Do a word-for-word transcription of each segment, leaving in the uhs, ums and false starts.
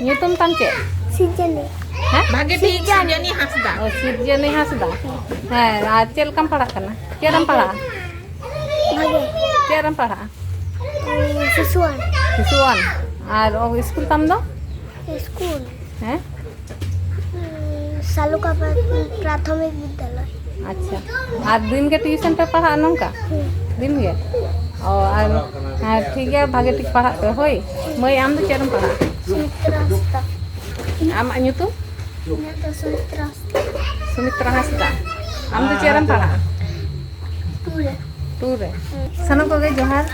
ᱧᱩᱛᱩᱢ ᱛᱟᱢ ᱪᱮᱫ? ᱥᱤᱨᱡᱚᱱᱤ᱾ ᱦᱮᱸ? ᱵᱷᱟᱜᱮ ᱴᱷᱤᱠ, ᱥᱤᱨᱡᱚᱱᱤ ᱦᱟᱸᱥᱫᱟ᱾ ᱚ, ᱥᱤᱨᱡᱚᱱᱤ ᱦᱟᱸᱥᱫᱟ᱾ ᱦᱮᱸ, ᱟᱨ ᱪᱮᱫ ᱞᱮᱠᱟᱢ ᱯᱟᱲᱦᱟᱜ ᱠᱟᱱᱟ? ᱪᱮᱫ ᱨᱮᱢ ᱯᱟᱲᱦᱟᱜᱼᱟ? ᱵᱷᱟᱜᱮ᱾ ᱪᱮᱫ ᱨᱮᱢ ᱯᱟᱲᱦᱟᱜᱼᱟ? ᱥᱤᱥᱩᱣᱟᱱ᱾ ᱥᱤᱥᱩᱣᱟᱱ᱾ ᱟᱨ ᱚ, ᱤᱥᱠᱩᱞ ᱛᱟᱢ ᱫᱚ? ᱤᱥᱠᱩᱞ᱾ ᱦᱮᱸ? ᱩᱸ, ᱥᱟᱞᱩᱠᱟ ᱯᱨᱟ-, ᱯᱨᱟᱛᱷᱚᱢᱤᱠ ᱵᱤᱫᱽᱫᱟᱞᱚᱭ᱾ ᱟᱪᱪᱷᱟ᱾ ᱟᱨ ᱫᱤᱱ ᱜᱮ ᱴᱤᱭᱩᱥᱚᱱ ᱯᱮ ᱯᱟᱲᱦᱟᱜᱼᱟ ᱱᱚᱝᱠᱟ? ᱦᱩᱸ᱾ ᱫᱤᱱ ᱜᱮ? ᱚ, ᱟᱨ, ᱟᱨ ᱴᱷᱤᱠ ᱜᱮᱭᱟ, ᱵᱷᱟᱜᱮ ᱴᱷᱤᱠ ᱯᱟᱲᱦᱟᱜ ᱯᱮ᱾ ᱦᱳᱭ, ᱢᱟᱹᱭ, ᱟᱢ ᱫᱚ ᱪᱮᱫ ᱨᱮᱢ ᱯᱟᱲᱦᱟᱜᱼᱟ? ᱥᱩᱢᱤᱛᱨᱟ ᱦᱟᱸᱥᱫᱟ᱾ ᱟᱢᱟᱜ ᱧᱩᱛᱩᱢ? ᱤᱧᱟᱹᱜ ᱫᱚ ᱥᱩᱢᱤᱛᱨᱟ ᱦᱟᱸᱥᱫᱟ᱾ ᱥᱩᱢᱤᱛᱨᱟ ᱦᱟᱸᱥᱫᱟ᱾ ᱟᱢ ᱫᱚ ᱪᱮᱫ ᱨᱮᱢ ᱯᱟᱲᱦᱟᱜᱼᱟ? ᱴᱩ ᱨᱮ᱾ ᱴᱩ ᱨᱮ᱾ ᱦᱩᱸ᱾ ᱥᱟᱱᱟᱢ ᱠᱚᱜᱮ ᱡᱚᱦᱟᱨ᱾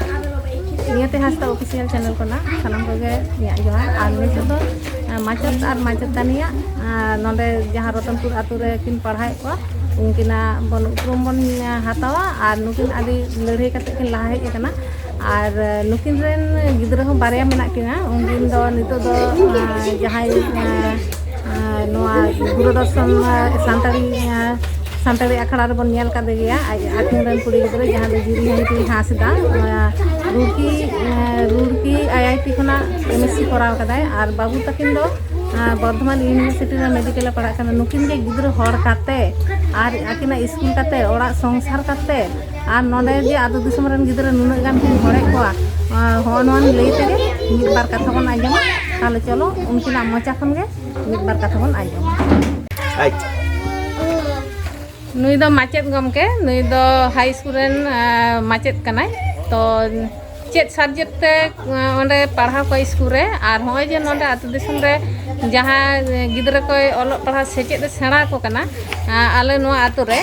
ᱱᱤᱭᱟᱹᱛᱮ ᱦᱟᱸᱥᱫᱟ ᱚᱯᱷᱤᱥᱤᱭᱟᱞ ᱪᱮᱱᱮᱞ ᱠᱷᱚᱱᱟᱜ ᱥᱟᱱᱟᱢ ᱠᱚᱜᱮ ᱤᱧᱟᱹᱜ ᱡᱚᱦᱟᱨ᱾ ᱟᱨ ᱱᱤᱛᱚᱜ ᱫᱚ, ᱟᱸ, ᱢᱟᱪᱮᱛ ᱟᱨ ᱢᱟᱪᱮᱛᱟᱹᱱᱤᱭᱟᱜ, ᱟᱸ, ᱱᱚᱰᱮ ᱡᱟᱦᱟᱸ ᱨᱚᱛᱚᱱᱯᱩᱨ ᱟᱛᱳ ᱨᱮ ᱠᱤᱱ ᱯᱟᱲᱦᱟᱣᱮᱫ ᱠᱚᱣᱟ, ᱩᱱᱠᱤᱱᱟᱜ ᱵᱚᱱ ᱩᱯᱨᱩᱢ ᱵᱚᱱ, ᱟᱸ, ᱦᱟᱛᱟᱣᱟ᱾ ᱟᱨ ᱱᱩᱠᱤᱱ ᱟᱹᱰᱤ ᱞᱟᱹᱲᱦᱟᱹᱭ ᱠᱟᱛᱮ ᱠᱤᱱ ᱞᱟᱦᱟ ᱦᱮᱡ ᱟᱠᱟᱱᱟ᱾ ᱟᱨ, ᱟᱸ, ᱱᱩᱠᱤᱱ ᱨᱮᱱ ᱜᱤᱫᱽᱨᱟᱹ ᱦᱚᱸ ᱵᱟᱨᱭᱟ ᱢᱮᱱᱟᱜ ᱠᱤᱱᱟ᱾ ᱩᱱᱠᱤᱱ ᱫᱚ ᱱᱤᱛᱚᱜ ᱫᱚ, ᱟᱸ, ᱡᱟᱦᱟᱸᱭ, ᱟᱸ, ᱟᱸ, ᱱᱚᱣᱟ ᱫᱩᱨᱚᱫᱚᱨᱥᱚᱱ, ᱟᱸ, ᱥᱟᱱᱛᱟᱲᱤ, ᱟᱸ, ᱥᱟᱱᱛᱟᱲᱤ ᱟᱠᱷᱲᱟ ᱨᱮᱵᱚᱱ ᱧᱮᱞ ᱠᱟᱫᱮ ᱜᱮᱭᱟ, ᱟᱡ ᱟᱹᱠᱤᱱ ᱨᱮᱱ ᱠᱩᱲᱤ ᱜᱤᱫᱽᱨᱟᱹ, ᱡᱟᱦᱟᱸ ᱫᱚ ᱡᱤᱨᱤ ᱦᱟᱸᱥᱫᱟ, ᱱᱚᱣᱟ ᱨᱩᱲᱠᱤ, ᱮᱸ, ᱨᱩᱲᱠᱤ ᱟᱭ ᱟᱭ ᱴᱤ ᱠᱷᱚᱱᱟᱜ ᱮᱢ ᱮᱥ ᱥᱤ ᱠᱚᱨᱟᱣ ᱠᱟᱫᱟᱭ, ᱟᱨ ᱵᱟᱹᱵᱩ ᱛᱟᱹᱠᱤᱱ ᱫᱚ, ᱮᱸ, ᱵᱚᱨᱫᱷᱚᱢᱟᱱ ᱤᱭᱩᱱᱤᱵᱷᱟᱨᱥᱤᱴᱤ ᱨᱮ ᱢᱮᱰᱤᱠᱮᱞ ᱮ ᱯᱟᱲᱦᱟᱜ ᱠᱟᱱᱟ᱾ ᱱᱩᱠᱤᱱ ᱜᱮ ᱜᱤᱫᱽᱨᱟᱹ ᱦᱚᱲ ᱠᱟᱛᱮ ᱟᱨ ᱟᱹᱠᱤᱱᱟᱜ ᱤᱥᱠᱩᱞ ᱠᱟᱛᱮ, ᱚᱲᱟᱜ ᱥᱚᱝᱥᱟᱨ ᱠᱟᱛᱮ, ᱟᱨ ᱱᱚᱰᱮ ᱡᱮ ᱟᱹᱛᱩ ᱫᱤᱥᱚᱢ ᱨᱮᱱ ᱜᱤᱫᱽᱨᱟᱹ ᱱᱩᱱᱟᱹᱜ ᱜᱟᱱ ᱠᱤᱱ ᱦᱚᱲᱮᱫ ᱠᱚᱣᱟ, ᱮᱸ, ᱦᱚᱸᱜᱼᱚ ᱱᱚᱣᱟ ᱞᱟᱹᱭ ᱛᱮᱜᱮ ᱢᱤᱫ ᱵᱟᱨ ᱠᱟᱛᱷᱟ ᱵᱚᱱ ᱟᱸᱡᱚᱢᱟ᱾ ᱛᱟᱦᱞᱮ ᱪᱚᱞᱚ, ᱩᱱᱠᱤᱱᱟᱜ ᱢᱚᱪᱟ ᱠᱷᱚᱱ ᱜᱮ ᱢᱤᱫ ᱵᱟᱨ ᱠᱟᱛᱷᱟ ᱵᱚᱱ ᱟᱸᱡᱚᱢᱟ᱾ ᱟᱪᱪᱷᱟ᱾ ᱱᱩᱭ ᱫᱚ ᱢᱟᱪᱮᱫ ᱜᱚᱢᱠᱮ, ᱱᱩᱭ ᱫᱚ ᱦᱟᱭ ᱥᱠᱩᱞ ᱨᱮᱱ, ᱟᱸ, ᱢᱟᱪᱮᱫ ᱠᱟᱱᱟᱭ᱾ ᱛᱚ ᱪᱮᱫ ᱥᱟᱵᱡᱮᱠᱴ ᱛᱮ, ᱟᱸ, ᱚᱸᱰᱮ ᱯᱟᱲᱦᱟᱣ ᱠᱚᱣᱟ ᱥᱠᱩᱞ ᱨᱮ, ᱟᱨ ᱦᱚᱸᱜᱼᱚᱭ ᱡᱮ ᱱᱚᱰᱮ ᱟᱹᱛᱩ ᱫᱤᱥᱚᱢ ᱨᱮ ᱡᱟᱦᱟᱸ, ᱟᱸ, ᱜᱤᱫᱽᱨᱟᱹ ᱠᱚᱭ ᱚᱞᱚᱜ ᱯᱟᱲᱦᱟᱣ ᱥᱮᱪᱮᱫ ᱮ ᱥᱮᱬᱟ ᱟᱠᱚ ᱠᱟᱱᱟ, ᱟᱸ, ᱟᱞᱮ ᱱᱚᱣᱟ ᱟᱹᱛᱩ ᱨᱮ,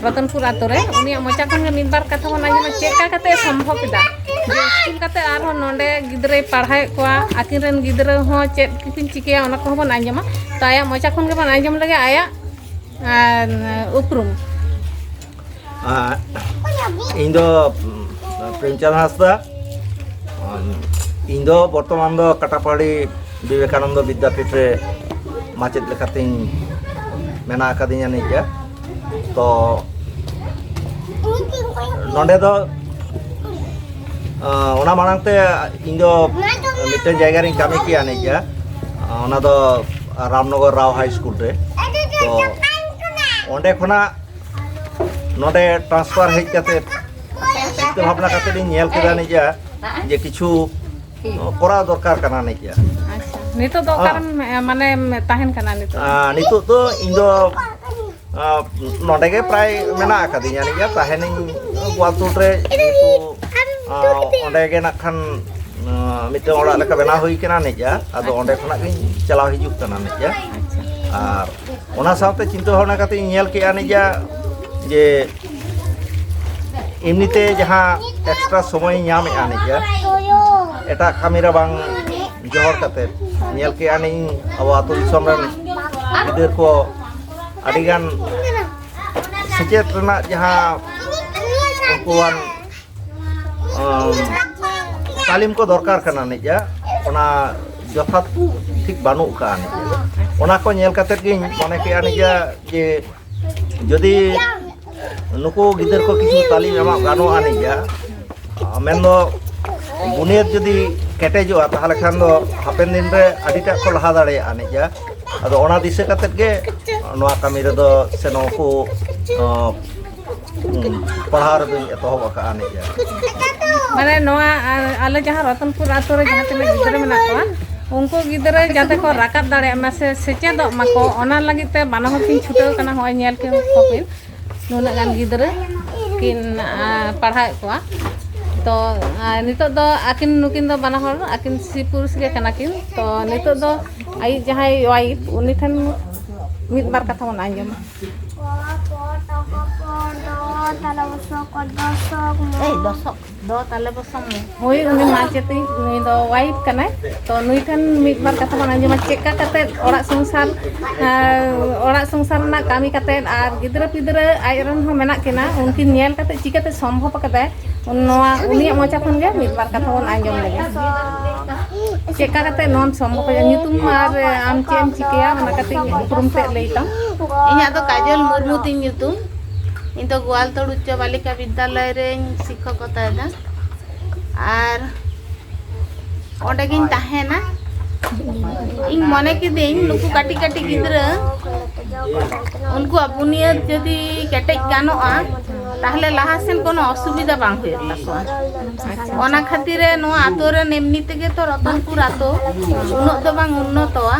ᱨᱚᱛᱚᱱᱯᱩᱨ ᱟᱹᱛᱩ ᱨᱮ, ᱩᱱᱤᱭᱟᱜ ᱢᱚᱪᱟ ᱠᱷᱚᱱ ᱜᱮ ᱢᱤᱫ ᱵᱟᱨ ᱠᱟᱛᱷᱟ ᱵᱚᱱ ᱟᱸᱡᱚᱢᱟ, ᱪᱮᱫ ᱞᱮᱠᱟ ᱠᱟᱛᱮ ᱮ ᱥᱚᱢᱵᱷᱚᱵ ᱮᱫᱟ ᱡᱮ ᱥᱠᱩᱞ ᱠᱟᱛᱮ ᱟᱨᱦᱚᱸ ᱱᱚᱰᱮ ᱜᱤᱫᱽᱨᱟᱹᱭ ᱯᱟᱲᱦᱟᱣᱮᱫ ᱠᱚᱣᱟ, ᱟᱹᱠᱤᱱ ᱨᱮᱱ ᱜᱤᱫᱽᱨᱟᱹ ᱦᱚᱸ ᱪᱮᱫ ᱠᱚᱠᱤᱱ ᱪᱤᱠᱟᱹᱭᱟ, ᱚᱱᱟ ᱠᱚᱦᱚᱸ ᱵᱚᱱ ᱟᱸᱡᱚᱢᱟ᱾ ᱛᱚ ᱟᱭᱟᱜ ᱢᱚᱪᱟ ᱠᱷᱚᱱ ᱜᱮᱵᱚᱱ ᱟᱸᱡᱚᱢ ᱞᱮᱜᱮ ᱟᱭᱟᱜ, ᱟᱨ, ᱩᱯᱨᱩᱢ᱾ ᱟᱨ ᱤᱧ ᱫᱚ, ᱩᱢ, ᱯᱨᱮᱢᱪᱟᱸᱫᱽ ᱦᱟᱸᱥᱫᱟ᱾ ᱩᱢ, ᱤᱧ ᱫᱚ ᱵᱚᱨᱛᱚᱢᱟᱱ ᱫᱚ ᱠᱟᱴᱟᱯᱟᱲᱤ ᱵᱤᱵᱮᱠᱟᱱᱚᱱᱫᱚ ᱵᱤᱫᱽᱫᱟᱯᱤᱴ ᱨᱮ ᱢᱟᱪᱮᱫ ᱞᱮᱠᱟᱛᱤᱧ ᱢᱮᱱᱟᱜ ᱟᱠᱟᱫᱤᱧᱟ ᱱᱤᱡ ᱜᱮ᱾ ᱛᱚ ᱱᱚᱰᱮ ᱫᱚ, ᱟᱸ, ᱚᱱᱟ ᱢᱟᱲᱟᱝ ᱛᱮ ᱤᱧ ᱫᱚ ᱢᱤᱫᱴᱮᱱ ᱡᱟᱭᱜᱟ ᱨᱤᱧ ᱠᱟᱹᱢᱤ ᱠᱮᱭᱟ ᱱᱤᱡ ᱜᱮ᱾ ᱚᱱᱟ ᱫᱚ ᱨᱟᱢᱱᱚᱜᱚᱨ ᱨᱟᱣ ᱦᱟᱭ ᱥᱠᱩᱞ ᱨᱮ᱾ ᱛᱚ ᱚᱸᱰᱮ ᱠᱷᱚᱱᱟᱜ ᱱᱚᱰᱮ ᱴᱨᱟᱱᱥᱯᱷᱟᱨ ᱦᱮᱡ ᱠᱟᱛᱮ ᱪᱤᱱᱛᱟᱹ ᱵᱷᱟᱵᱽᱱᱟ ᱠᱟᱛᱮ ᱤᱧ ᱧᱮᱞ ᱠᱮᱫᱟ ᱱᱤᱡᱟ ᱡᱮ ᱠᱤᱪᱷᱩ ᱠᱚᱨᱟᱣ ᱫᱚᱨᱠᱟᱨ ᱠᱟᱱᱟ ᱱᱤᱡᱟ᱾ ᱟᱪᱪᱷᱟ, ᱱᱤᱛᱚᱜ ᱫᱚ ᱚᱠᱟᱨᱮᱢ ᱢᱟᱱᱮ ᱛᱟᱦᱮᱱ ᱠᱟᱱᱟ ᱱᱤᱛᱚᱜ? ᱟᱨ ᱱᱤᱛᱚᱜ ᱫᱚ ᱤᱧ ᱫᱚ ᱟᱨ ᱱᱚᱰᱮ ᱜᱮ ᱯᱨᱟᱭ ᱢᱮᱱᱟᱜ ᱟᱠᱟᱫᱤᱧᱟ ᱱᱤᱡᱟ, ᱛᱟᱦᱮᱱᱤᱧ ᱜᱳᱣᱟᱞᱛᱳᱲ ᱨᱮ, ᱡᱮᱦᱮᱛᱩ ᱟᱨ ᱚᱸᱰᱮ ᱜᱮ ᱱᱟᱜ ᱠᱷᱟᱱ ᱟᱨ ᱢᱤᱫᱴᱟᱝ ᱚᱲᱟᱜ ᱞᱮᱠᱟ ᱵᱮᱱᱟᱣ ᱦᱩᱭ ᱠᱟᱱᱟ ᱱᱤᱡᱟ᱾ ᱟᱫᱚ ᱚᱸᱰᱮ ᱠᱷᱚᱱᱟᱜ ᱜᱤᱧ ᱪᱟᱞᱟᱣ ᱦᱤᱡᱩᱜ ᱠᱟᱱᱟ ᱱᱤᱡᱟ᱾ ᱟᱨ ᱚᱱᱟ ᱥᱟᱶᱛᱮ ᱪᱤᱱᱛᱟᱹ ᱵᱷᱟᱵᱽᱱᱟ ᱠᱟᱛᱮ ᱤᱧ ᱧᱮᱞ ᱠᱮᱜᱼᱟ ᱱᱤᱡᱟ ᱡᱮ ᱮᱢᱱᱤᱛᱮ ᱡᱟᱦᱟᱸ ᱮᱠᱥᱴᱨᱟ ᱥᱚᱢᱚᱭᱤᱧ ᱧᱟᱢᱮᱜᱼᱟ ᱱᱤᱡᱟ, ᱮᱴᱟᱜ ᱠᱟᱹᱢᱤ ᱨᱮ ᱵᱟᱝ ᱡᱚᱦᱚᱲ ᱠᱟᱛᱮ ᱧᱮᱞ ᱠᱮᱜᱼᱟ ᱱᱤᱧ ᱟᱵᱚ ᱟᱹᱛᱩ ᱫᱤᱥᱚᱢ ᱨᱮᱱ ᱜᱤᱫᱟᱹᱨ ᱠᱚ ᱟᱹᱰᱤᱜᱟᱱ ᱥᱮᱪᱮᱫ ᱨᱮᱱᱟᱜ ᱡᱟᱦᱟᱸ ᱩᱱᱠᱩᱣᱟᱱ ᱟᱢ, ᱛᱟᱹᱞᱤᱢ ᱠᱚ ᱫᱚᱨᱠᱟᱨ ᱠᱟᱱᱟ ᱱᱤᱡᱟ, ᱚᱱᱟ ᱡᱚᱛᱷᱟᱛ ᱴᱷᱤᱠ ᱵᱟᱹᱱᱩᱜ ᱠᱟᱜᱼᱟ ᱱᱤᱡᱟ᱾ ᱚᱱᱟ ᱠᱚ ᱧᱮᱞ ᱠᱟᱛᱮ ᱜᱤᱧ ᱢᱚᱱᱮ ᱠᱮᱜᱼᱟ ᱱᱤᱡᱟ ᱡᱮ ᱡᱩᱫᱤ ᱱᱩᱠᱩ ᱜᱤᱫᱟᱹᱨ ᱠᱚ ᱠᱤᱪᱷᱩ ᱛᱟᱹᱞᱤᱢ ᱮᱢᱟ ᱜᱟᱱᱚᱜᱼᱟ ᱱᱤᱡᱟ, ᱢᱮᱱᱫᱚ ᱵᱩᱱᱤᱭᱟᱹᱫ ᱡᱩᱫᱤ ᱠᱮᱴᱮᱡᱚᱜᱼᱟ, ᱛᱟᱦᱚᱞᱮ ᱠᱷᱟᱱ ᱫᱚ ᱦᱟᱯᱮᱱ ᱫᱤᱱ ᱨᱮ ᱟᱹᱰᱤᱴᱟᱜ ᱠᱚ ᱞᱟᱦᱟ ᱫᱟᱲᱮᱭᱟᱜᱼᱟ ᱱᱤᱡᱟ᱾ ᱟᱫᱚ ᱚᱱᱟ ᱫᱤᱥᱟᱹ ᱠᱟᱛᱮ ᱜᱮ ᱱᱚᱣᱟ ᱠᱟᱹᱢᱤ ᱨᱮᱫᱚ ᱥᱮ ᱱᱩᱠᱩ ᱚ, ᱯᱟᱲᱦᱟᱣ ᱨᱮᱫᱚᱧ ᱮᱛᱚᱦᱚᱵ ᱟᱠᱟᱫᱼᱟ ᱱᱤᱡᱟ᱾ ᱢᱟᱱᱮ ᱱᱚᱣᱟ ᱟᱞᱮ ᱡᱟᱦᱟᱸ ᱨᱚᱛᱚᱱᱯᱩᱨ ᱟᱛᱳ ᱨᱮ ᱡᱟᱦᱟᱸ ᱛᱤᱱᱟᱹᱜ ᱜᱤᱫᱽᱨᱟᱹ ᱢᱮᱱᱟᱜ ᱠᱚᱣᱟ, ᱩᱱᱠᱩ ᱜᱤᱫᱽᱨᱟᱹ ᱡᱟᱛᱮ ᱠᱚ ᱨᱟᱠᱟᱵ ᱫᱟᱲᱮᱭᱟᱜ ᱢᱟ ᱥᱮ ᱥᱮᱪᱮᱫᱚᱜ ᱢᱟᱠᱚ, ᱚᱱᱟ ᱞᱟᱹᱜᱤᱫ ᱛᱮ ᱵᱟᱱᱟ ᱦᱚᱲ ᱠᱤᱱ ᱪᱷᱩᱴᱟᱹᱣ ᱠᱟᱱᱟ᱾ ᱦᱚᱸᱜᱼᱚᱭ ᱧᱮᱞ ᱠᱚᱯᱮ, ᱱᱩᱱᱟᱹᱜ ᱜᱟᱱ ᱜᱤᱫᱽᱨᱟᱹ ᱠᱤᱱ ᱯᱟᱲᱦᱟᱣᱮᱫ ᱠᱚᱣᱟ᱾ ᱛᱚ ᱱᱤᱛᱚᱜ ᱫᱚ ᱟᱹᱠᱤᱱ, ᱱᱩᱠᱤᱱ ᱫᱚ ᱵᱟᱱᱟ ᱦᱚᱲ ᱟᱹᱠᱤᱱ ᱥᱤ ᱯᱩᱨᱩᱥ ᱜᱮ ᱠᱟᱱᱟ ᱠᱤᱱ᱾ ᱛᱚ ᱱᱤᱛᱚᱜ ᱫᱚ ᱟᱭᱤᱡ ᱡᱟᱦᱟᱸᱭ ᱣᱟᱭᱤᱯ, ᱩᱱᱤ ᱴᱷᱮᱱ ᱢᱤᱫ ᱵᱟᱨ ᱠᱟᱛᱷᱟ ᱵᱚᱱ ᱟᱸᱡᱚᱢᱟ᱾ ᱮᱭ ᱫᱚᱥᱚᱠ ᱫᱚ ᱛᱟᱞᱮ ᱵᱚᱥᱚᱢ ᱢᱮ᱾ ᱦᱳᱭ, ᱩᱱᱤ ᱢᱟᱪᱮᱛᱤ, ᱱᱩᱭ ᱫᱚ ᱣᱟᱭᱤᱯ ᱠᱟᱱᱟᱭ᱾ ᱛᱚ ᱱᱩᱭ ᱴᱷᱮᱱ ᱢᱤᱫ ᱵᱟᱨ ᱠᱟᱛᱷᱟ ᱵᱚᱱ ᱟᱸᱡᱚᱢᱟ, ᱪᱮᱫ ᱞᱮᱠᱟ ᱠᱟᱛᱮ ᱚᱲᱟᱜ ᱥᱚᱝᱥᱟᱨ, ᱟᱨ ᱚᱲᱟᱜ ᱥᱚᱝᱥᱟᱨ ᱨᱮᱱᱟᱜ ᱠᱟᱹᱢᱤ ᱠᱟᱛᱮ ᱟᱨ ᱜᱤᱫᱽᱨᱟᱹ ᱯᱤᱫᱽᱨᱟᱹ ᱟᱡ ᱨᱮᱱ ᱦᱚᱸ ᱢᱮᱱᱟᱜ ᱠᱤᱱᱟ, ᱩᱱᱠᱤᱱ ᱧᱮᱞ ᱠᱟᱛᱮ ᱪᱤᱠᱟᱹᱛᱮ ᱥᱚᱢᱵᱷᱚᱵ ᱟᱠᱟᱫᱟᱭ, ᱱᱚᱣᱟ ᱩᱱᱤᱭᱟᱜ ᱢᱚᱪᱟ ᱠᱷᱚᱱ ᱜᱮ ᱢᱤᱫ ᱵᱟᱨ ᱠᱟᱛᱷᱟ ᱵᱚᱱ ᱟᱸᱡᱚᱢ ᱞᱮᱜᱮ᱾ ᱪᱮᱫ ᱞᱮᱠᱟ ᱠᱟᱛᱮ ᱱᱚᱣᱟᱢ ᱥᱚᱢᱵᱷᱚᱵ ᱟᱠᱟᱫᱟ? ᱧᱩᱛᱩᱢ ᱟᱨ ᱟᱢ ᱪᱮᱫ ᱮᱢ ᱪᱤᱠᱟᱹᱭᱟ, ᱚᱱᱟ ᱠᱟᱹᱴᱤᱡ ᱩᱯᱨᱩᱢ ᱛᱮ ᱞᱟᱹᱭ ᱛᱟᱢ᱾ ᱤᱧᱟᱹᱜ ᱫᱚ ᱠᱟᱡᱚᱞ ᱢᱩᱨᱢᱩ ᱛᱤᱧ ᱧᱩᱛᱩᱢ᱾ ᱤᱧ ᱫᱚ ᱜᱳᱣᱟᱞᱛᱳᱲ ᱩᱪᱪᱚ ᱵᱟᱞᱤᱠᱟ ᱵᱤᱫᱽᱫᱟᱞᱚᱭ ᱨᱮᱧ ᱥᱤᱠᱠᱷᱚᱠᱚᱛᱟᱭᱮᱫᱟ᱾ ᱟᱨ ᱚᱸᱰᱮ ᱜᱤᱧ ᱛᱟᱦᱮᱱᱟ᱾ ᱤᱧ ᱢᱚᱱᱮ ᱠᱤᱫᱟᱹᱧ ᱱᱩᱠᱩ ᱠᱟᱹᱴᱤᱡ ᱠᱟᱹᱴᱤᱡ ᱜᱤᱫᱽᱨᱟᱹ ᱩᱱᱠᱩᱣᱟᱜ ᱵᱩᱱᱤᱭᱟᱹᱫ ᱡᱩᱫᱤ ᱠᱮᱴᱮᱡ ᱜᱟᱱᱚᱜᱼᱟ, ᱛᱟᱦᱞᱮ ᱞᱟᱦᱟ ᱥᱮᱱ ᱠᱳᱱᱳ ᱚᱥᱩᱵᱤᱫᱷᱟ ᱵᱟᱝ ᱦᱩᱭᱩᱜ ᱛᱟᱠᱚᱣᱟ᱾ ᱚᱱᱟ ᱠᱷᱟᱹᱛᱤᱨ ᱨᱮ ᱱᱚᱣᱟ ᱟᱛᱳ ᱨᱮᱱ ᱮᱢᱱᱤ ᱛᱮᱜᱮ ᱛᱚ ᱨᱚᱛᱚᱱᱯᱩᱨ ᱟᱛᱳ ᱩᱱᱟᱹᱜ ᱫᱚ ᱵᱟᱝ ᱩᱱᱱᱚᱛᱚᱣᱟ,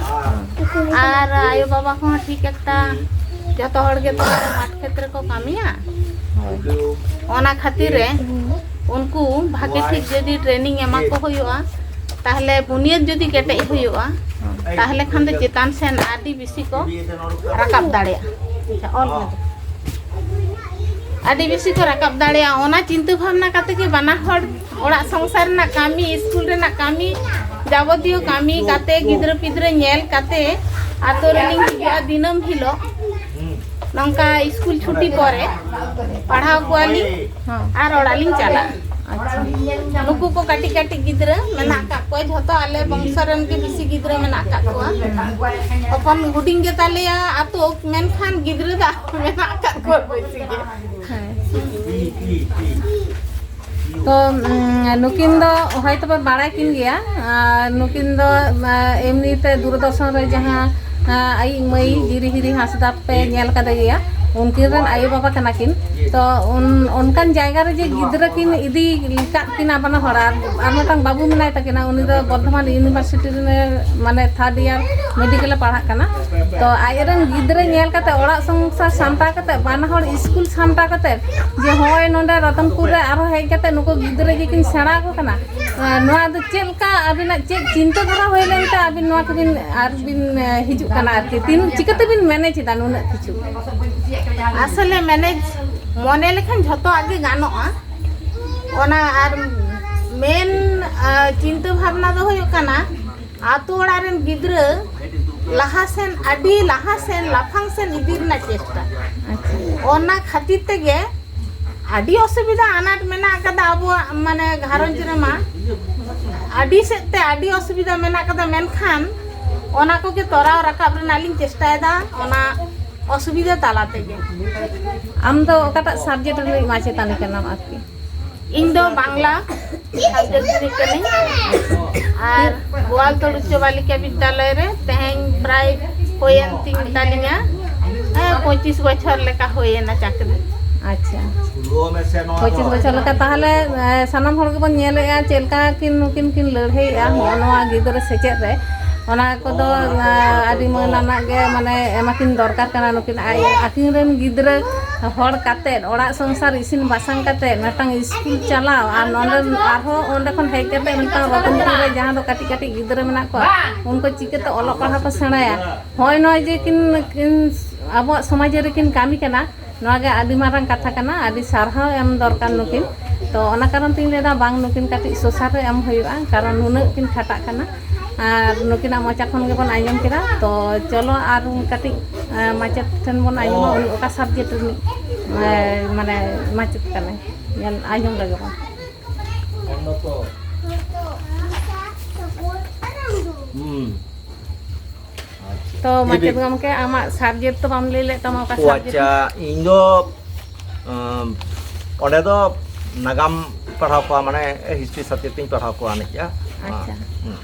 ᱟᱨ ᱟᱭᱳ ᱵᱟᱵᱟ ᱠᱚᱦᱚᱸ ᱴᱷᱤᱠ ᱮᱠᱴᱟ ᱡᱚᱛᱚ ᱦᱚᱲ ᱜᱮ ᱛᱚ ᱢᱟᱴᱷ ᱠᱷᱮᱛ ᱨᱮᱠᱚ ᱠᱟᱹᱢᱤᱭᱟ᱾ ᱚᱱᱟ ᱠᱷᱟᱹᱛᱤᱨ ᱨᱮ ᱩᱱᱠᱩ ᱵᱷᱟᱜᱮ ᱴᱷᱤᱠ ᱡᱩᱫᱤ ᱴᱨᱮᱱᱤᱝ ᱮᱢᱟ ᱠᱚ ᱦᱩᱭᱩᱜᱼᱟ, ᱛᱟᱦᱞᱮ ᱵᱩᱱᱤᱭᱟᱹᱫ ᱡᱩᱫᱤ ᱠᱮᱴᱮᱡ ᱦᱩᱭᱩᱜᱼᱟ, ᱛᱟᱦᱞᱮ ᱠᱷᱟᱱ ᱫᱚ ᱪᱮᱛᱟᱱ ᱥᱮᱱ ᱟᱹᱰᱤ ᱵᱮᱥᱤ ᱠᱚ ᱨᱟᱠᱟᱵ ᱫᱟᱲᱮᱭᱟᱜᱼᱟ᱾ ᱟᱪᱪᱷᱟ, ᱚᱞ ᱢᱮ᱾ ᱟᱹᱰᱤ ᱵᱮᱥᱤ ᱠᱚ ᱨᱟᱠᱟᱵ ᱫᱟᱲᱮᱭᱟᱜᱼᱟ᱾ ᱚᱱᱟ ᱪᱤᱱᱛᱟᱹ ᱵᱷᱟᱵᱽᱱᱟ ᱠᱟᱛᱮ ᱜᱮ ᱵᱟᱱᱟ ᱦᱚᱲ ᱚᱲᱟᱜ ᱥᱚᱝᱥᱟᱨ ᱨᱮᱱᱟᱜ ᱠᱟᱹᱢᱤ, ᱥᱠᱩᱞ ᱨᱮᱱᱟᱜ ᱠᱟᱹᱢᱤ, ᱡᱟᱵᱚᱛᱤᱭᱚ ᱠᱟᱹᱢᱤ ᱠᱟᱛᱮ, ᱜᱤᱫᱽᱨᱟᱹ ᱯᱤᱫᱽᱨᱟᱹ ᱧᱮᱞ ᱠᱟᱛᱮ ᱟᱛᱳ ᱨᱮᱞᱤᱧ ᱦᱤᱡᱩᱜᱼᱟ ᱫᱤᱱᱟᱹᱢ ᱦᱤᱞᱳᱜ᱾ ᱱᱚᱝᱠᱟ ᱥᱠᱩᱞ ᱪᱷᱩᱴᱤ ᱯᱚᱨᱮ ᱯᱟᱲᱦᱟᱣ ᱠᱚᱣᱟᱞᱤᱧ ᱦᱚᱸ᱾ ᱟᱨ ᱚᱲᱟᱜ ᱞᱤᱧ ᱪᱟᱞᱟᱜᱼᱟ᱾ ᱟᱪᱪᱷᱟ᱾ ᱱᱩᱠᱩ ᱠᱚ ᱠᱟᱹᱴᱤᱡ ᱠᱟᱹᱴᱤᱡ ᱜᱤᱫᱽᱨᱟᱹ ᱢᱮᱱᱟᱜ ᱟᱠᱟᱫ ᱠᱚᱣᱟ, ᱡᱷᱚᱛᱚ ᱟᱞᱮ ᱵᱚᱝᱥᱚ ᱨᱮᱱ ᱜᱮ ᱵᱮᱥᱤ ᱜᱤᱫᱽᱨᱟᱹ ᱢᱮᱱᱟᱜ ᱟᱠᱟᱫ ᱠᱚᱣᱟ᱾ ᱦᱚᱯᱚᱱ ᱦᱩᱰᱤᱧ ᱜᱮᱛᱟᱞᱮᱭᱟ ᱟᱛᱳ, ᱢᱮᱱᱠᱷᱟᱱ ᱜᱤᱫᱽᱨᱟᱹ ᱫᱚ ᱢᱮᱱᱟᱜ ᱟᱠᱟᱫ ᱠᱚᱣᱟ ᱵᱮᱥᱤ ᱜᱮ᱾ ᱦᱮᱸ᱾ ᱛᱚ, ᱩᱸ, ᱱᱩᱠᱤᱱ ᱫᱚ ᱦᱚᱭᱛᱳ ᱯᱮ ᱵᱟᱲᱟᱭ ᱠᱤᱱ ᱜᱮᱭᱟ᱾ ᱟᱨ ᱱᱩᱠᱤᱱ ᱫᱚ, ᱩᱸ, ᱮᱢᱱᱤ ᱛᱮ ᱫᱩᱨᱫᱚᱨᱥᱚᱱ ᱨᱮ ᱡᱟᱦᱟᱸ, ᱩᱸ, ᱟᱭᱤᱡ ᱢᱟᱹᱭ ᱡᱤᱨᱤ ᱦᱤᱨᱤ ᱦᱟᱸᱥᱫᱟ ᱯᱮ ᱧᱮᱞ ᱠᱟᱫᱮ ᱜᱮᱭᱟ, ᱩᱱᱠᱤᱱ ᱨᱮᱱ ᱟᱭᱳ ᱵᱟᱵᱟ ᱠᱟᱱᱟ ᱠᱤᱱ᱾ ᱛᱚ, ᱩᱱ-, ᱚᱱᱠᱟᱱ ᱡᱟᱭᱜᱟ ᱨᱮ ᱡᱮ ᱜᱤᱫᱽᱨᱟᱹ ᱠᱤᱱ ᱤᱫᱤ ᱠᱟᱫ ᱠᱤᱱᱟ ᱵᱟᱱᱟ ᱦᱚᱲ, ᱟᱨ, ᱟᱨ ᱢᱤᱫᱴᱟᱝ ᱵᱟᱹᱵᱩ ᱢᱮᱱᱟᱭ ᱛᱟᱹᱠᱤᱱᱟ, ᱩᱱᱤ ᱫᱚ ᱵᱚᱨᱫᱷᱚᱢᱟᱱ ᱤᱭᱩᱱᱤᱵᱷᱟᱨᱥᱤᱴᱤ ᱨᱮ, ᱢᱟᱱᱮ, ᱛᱷᱟᱨᱰ ᱤᱭᱟᱨ ᱢᱮᱰᱤᱠᱮᱞ ᱮ ᱯᱟᱲᱦᱟᱜ ᱠᱟᱱᱟ᱾ ᱛᱚ, ᱟᱡᱨᱮᱱ ᱜᱤᱫᱽᱨᱟᱹ ᱧᱮᱞ ᱠᱟᱛᱮ, ᱚᱲᱟᱜ ᱥᱚᱝᱥᱟᱨ ᱥᱟᱢᱴᱟᱣ ᱠᱟᱛᱮ, ᱵᱟᱱᱟ ᱦᱚᱲ ᱥᱠᱩᱞ ᱥᱟᱢᱴᱟᱣ ᱠᱟᱛᱮ, ᱡᱮ ᱦᱚᱸᱜᱼᱚᱭ ᱱᱚᱰᱮ ᱨᱚᱛᱚᱱᱯᱩᱨ ᱨᱮ ᱟᱨᱦᱚᱸ ᱦᱮᱡ ᱠᱟᱛᱮ ᱱᱩᱠᱩ ᱜᱤᱫᱽᱨᱟᱹ ᱜᱮᱠᱤᱱ ᱥᱮᱬᱟ ᱟᱠᱚ ᱠᱟᱱᱟ᱾ ᱱᱚᱣᱟ ᱫᱚ ᱪᱮᱫ ᱞᱮᱠᱟ ᱟᱹᱵᱤᱱᱟᱜ ᱪᱮᱫ ᱪᱤᱱᱛᱟᱹ ᱫᱷᱟᱨᱟ ᱦᱩᱭ ᱞᱮᱱᱛᱮ ᱟᱹᱵᱤᱱ ᱱᱚᱣᱟ ᱠᱚᱵᱤᱱ ᱟᱨ ᱵᱤᱱ ᱦᱤᱡᱩᱜ ᱠᱟᱱᱟ ᱟᱨᱠᱤ? ᱛᱤᱱ, ᱪᱤᱠᱟᱹ ᱛᱮᱵᱤᱱ ᱢᱮᱱᱮᱡᱽ ᱮᱫᱟ ᱱᱩᱱᱟᱹᱜ ᱠᱤᱪᱷᱩ? ᱟᱥᱚᱞᱮ ᱢᱮᱱᱮᱡᱽ ᱢᱚᱱᱮ ᱞᱮᱠᱷᱟᱱ ᱡᱷᱚᱛᱚᱣᱟᱜ ᱜᱮ ᱜᱟᱱᱚᱜᱼᱟ᱾ ᱚᱱᱟ ᱟᱨ ᱢᱮᱱ, ᱟᱸ, ᱪᱤᱱᱛᱟᱹ ᱵᱷᱟᱵᱽᱱᱟ ᱫᱚ ᱦᱩᱭᱩᱜ ᱠᱟᱱᱟ ᱟᱛᱳ ᱚᱲᱟᱜ ᱨᱮᱱ ᱜᱤᱫᱽᱨᱟᱹ ᱞᱟᱦᱟ ᱥᱮᱱ, ᱟᱹᱰᱤ ᱞᱟᱦᱟ ᱥᱮᱱ, ᱞᱟᱯᱷᱟᱝ ᱥᱮᱱ ᱤᱫᱤ ᱨᱮᱱᱟᱜ ᱪᱮᱥᱴᱟ᱾ ᱟᱪᱪᱷᱟ᱾ ᱚᱱᱟ ᱠᱷᱟᱹᱛᱤᱨ ᱛᱮᱜᱮ ᱟᱹᱰᱤ ᱚᱥᱩᱵᱤᱫᱷᱟ ᱟᱱᱟᱴ ᱢᱮᱱᱟᱜ ᱟᱠᱟᱫᱟ ᱟᱵᱚᱣᱟᱜ, ᱢᱟᱱᱮ, ᱜᱷᱟᱨᱚᱸᱡᱽ ᱨᱮᱢᱟ᱾ ᱟᱹᱰᱤ ᱥᱮᱫ ᱛᱮ ᱟᱹᱰᱤ ᱚᱥᱩᱵᱤᱫᱷᱟ ᱢᱮᱱᱟᱜ ᱟᱠᱟᱫᱟ, ᱢᱮᱱᱠᱷᱟᱱ ᱚᱱᱟ ᱠᱚᱜᱮ ᱛᱚᱨᱟᱣ ᱨᱟᱠᱟᱵ ᱨᱮᱱᱟᱜ ᱞᱤᱧ ᱪᱮᱥᱴᱟᱭᱮᱫᱟ, ᱚᱱᱟ ᱚᱥᱩᱵᱤᱫᱷᱟ ᱛᱟᱞᱟ ᱛᱮᱜᱮ᱾ ᱟᱢ ᱫᱚ ᱚᱠᱟᱴᱟᱜ ᱥᱟᱵᱡᱮᱠᱴ ᱨᱤᱱᱤᱡ ᱢᱟᱪᱮᱛᱟᱹᱱᱤ ᱠᱟᱱᱟᱢ ᱟᱨᱠᱤ? ᱤᱧ ᱫᱚ ᱵᱟᱝᱞᱟ ᱥᱟᱵᱡᱮᱠᱴ ᱨᱤᱱᱤᱡ ᱠᱟᱹᱱᱟᱹᱧ᱾ ᱟᱨ ᱜᱳᱣᱟᱞᱛᱳᱲ ᱩᱪᱪᱚ ᱵᱟᱞᱤᱠᱟ ᱵᱤᱫᱽᱫᱟᱞᱚᱭ ᱨᱮ ᱛᱮᱦᱮᱧ ᱯᱨᱟᱭ ᱦᱩᱭᱮᱱ ᱛᱤᱧ ᱛᱟᱞᱤᱧᱟ, ᱦᱮᱸ, ᱯᱚᱸᱪᱤᱥ ᱵᱚᱪᱷᱚᱨ ᱞᱮᱠᱟ ᱦᱩᱭᱮᱱᱟ ᱪᱟᱹᱠᱨᱤ᱾ ᱟᱪᱪᱷᱟ, ᱯᱚᱸᱪᱤᱥ ᱵᱚᱪᱷᱚᱨ ᱞᱮᱠᱟ᱾ ᱛᱟᱦᱚᱞᱮ ᱮ, ᱥᱟᱱᱟᱢ ᱦᱚᱲ ᱜᱮᱵᱚᱱ ᱧᱮᱞᱮᱫᱼᱟ ᱪᱮᱫ ᱞᱮᱠᱟ ᱠᱤᱱ ᱱᱩᱠᱤᱱ ᱠᱤᱱ ᱞᱟᱹᱲᱦᱟᱹᱭᱮᱫᱼᱟ ᱦᱚᱸᱜᱼᱚ ᱱᱚᱣᱟ ᱜᱤᱫᱽᱨᱟᱹ ᱥᱮᱪᱮᱫ ᱨᱮ᱾ ᱚᱱᱟ ᱠᱚᱫᱚ ᱮ, ᱟᱹᱰᱤ ᱢᱟᱹᱱ ᱟᱱᱟᱜ ᱜᱮ, ᱢᱟᱱᱮ ᱮᱢᱟᱠᱤᱱ ᱫᱚᱨᱠᱟᱨ ᱠᱟᱱᱟ᱾ ᱱᱩᱠᱤᱱ ᱟᱡ ᱟᱹᱠᱤᱱ ᱨᱮᱱ ᱜᱤᱫᱽᱨᱟᱹ ᱦᱚᱲ ᱠᱟᱛᱮᱫ, ᱚᱲᱟᱜ ᱥᱚᱝᱥᱟᱨ ᱤᱥᱤᱱ ᱵᱟᱥᱟᱝ ᱠᱟᱛᱮᱫ, ᱢᱤᱫᱴᱟᱝ ᱤᱥᱠᱩᱞ ᱪᱟᱞᱟᱣ ᱟᱨ ᱱᱚᱰᱮ ᱟᱨᱦᱚᱸ ᱚᱸᱰᱮ ᱠᱷᱚᱱ ᱦᱮᱡ ᱠᱟᱛᱮᱫ ᱢᱤᱫᱴᱟᱝ ᱨᱚᱛᱚᱱᱯᱩᱨ ᱨᱮ ᱡᱟᱦᱟᱸ ᱫᱚ ᱠᱟᱹᱴᱤᱡ ᱠᱟᱹᱴᱤᱡ ᱜᱤᱫᱽᱨᱟᱹ ᱢᱮᱱᱟᱜ ᱠᱚᱣᱟ, ᱩᱱᱠᱩ ᱪᱤᱠᱟᱹᱛᱮ ᱚᱞᱚᱜ ᱯᱟᱲᱦᱟᱣ ᱠᱚ ᱥᱮᱬᱟᱭᱟ? ᱦᱚᱸᱜᱼᱚᱭ ᱱᱚᱜᱼᱚᱭ ᱡᱮ ᱠᱤᱱ, ᱠᱤᱱ ᱟᱵᱚᱣᱟᱜ ᱥᱚᱢᱟᱡᱽ ᱨᱮᱠᱤᱱ ᱠᱟᱹᱢᱤ ᱠᱟᱱᱟ, ᱱᱚᱣᱟ ᱜᱮ ᱟᱹᱰᱤ ᱢᱟᱨᱟᱝ ᱠᱟᱛᱷᱟ ᱠᱟᱱᱟ, ᱟᱹᱰᱤ ᱥᱟᱨᱦᱟᱣ ᱮᱢ ᱫᱚᱨᱠᱟᱨ ᱱᱩᱠᱤᱱ᱾ ᱛᱚ ᱚᱱᱟ ᱠᱟᱨᱚᱱ ᱛᱤᱧ ᱞᱟᱹᱭᱫᱟ ᱵᱟᱝ, ᱱᱩᱠᱤᱱ ᱠᱟᱹᱴᱤᱡ ᱥᱚᱥᱟᱨ ᱨᱮ ᱮᱢ ᱦᱩᱭᱩᱜᱼᱟ, ᱠᱟᱨᱚᱱ ᱱᱩᱱᱟᱹᱜ ᱠᱤᱱ ᱠᱷᱟᱴᱟᱜ ᱠᱟᱱᱟ᱾ ᱟᱨ ᱱᱩᱠᱤᱱᱟᱜ ᱢᱚᱪᱟ ᱠᱷᱚᱱ ᱜᱮᱵᱚᱱ ᱟᱸᱡᱚᱢ ᱠᱮᱫᱟ᱾ ᱛᱚ ᱪᱚᱞᱚ ᱟᱨ ᱠᱟᱹᱴᱤᱡ ᱮ, ᱢᱟᱪᱮᱫ ᱴᱷᱮᱱ ᱵᱚᱱ ᱟᱸᱡᱚᱢᱟ, ᱩᱱᱤ ᱚᱠᱟ ᱥᱟᱵᱡᱮᱠᱴ ᱨᱤᱱᱤᱡ ᱮ, ᱢᱟᱱᱮ ᱢᱟᱪᱮᱫ ᱠᱟᱱᱟᱭ, ᱧᱮᱞ ᱟᱸᱡᱚᱢ ᱞᱮᱜᱮ ᱵᱚᱱ᱾ ᱦᱩᱸ᱾ ᱟᱪᱪᱷᱟ᱾ ᱛᱚ ᱞᱟᱹᱭ ᱢᱟᱪᱮᱫ ᱵᱤᱱ᱾ ᱜᱚᱢᱠᱮ, ᱟᱢᱟᱜ ᱥᱟᱵᱡᱮᱠᱴ ᱛᱚ ᱵᱟᱢ ᱞᱟᱹᱭ ᱞᱮᱫ ᱛᱟᱢᱟ, ᱚᱠᱟ ᱚ, ᱥᱟᱵᱡᱮᱠᱴ? ᱟᱪᱪᱷᱟ, ᱤᱧ ᱫᱚ ᱟᱸ, ᱚᱸᱰᱮ ᱫᱚ ᱱᱟᱜᱟᱢ ᱯᱟᱲᱦᱟᱣ ᱠᱚᱣᱟ, ᱢᱟᱱᱮ ᱦᱤᱥᱴᱨᱤ ᱥᱟᱵᱡᱮᱠᱴ ᱤᱧ ᱯᱟᱲᱦᱟᱣ ᱠᱚᱣᱟ ᱮᱱᱮᱡᱼᱟ᱾ ᱟᱪᱪᱷᱟ᱾ ᱦᱩᱸ᱾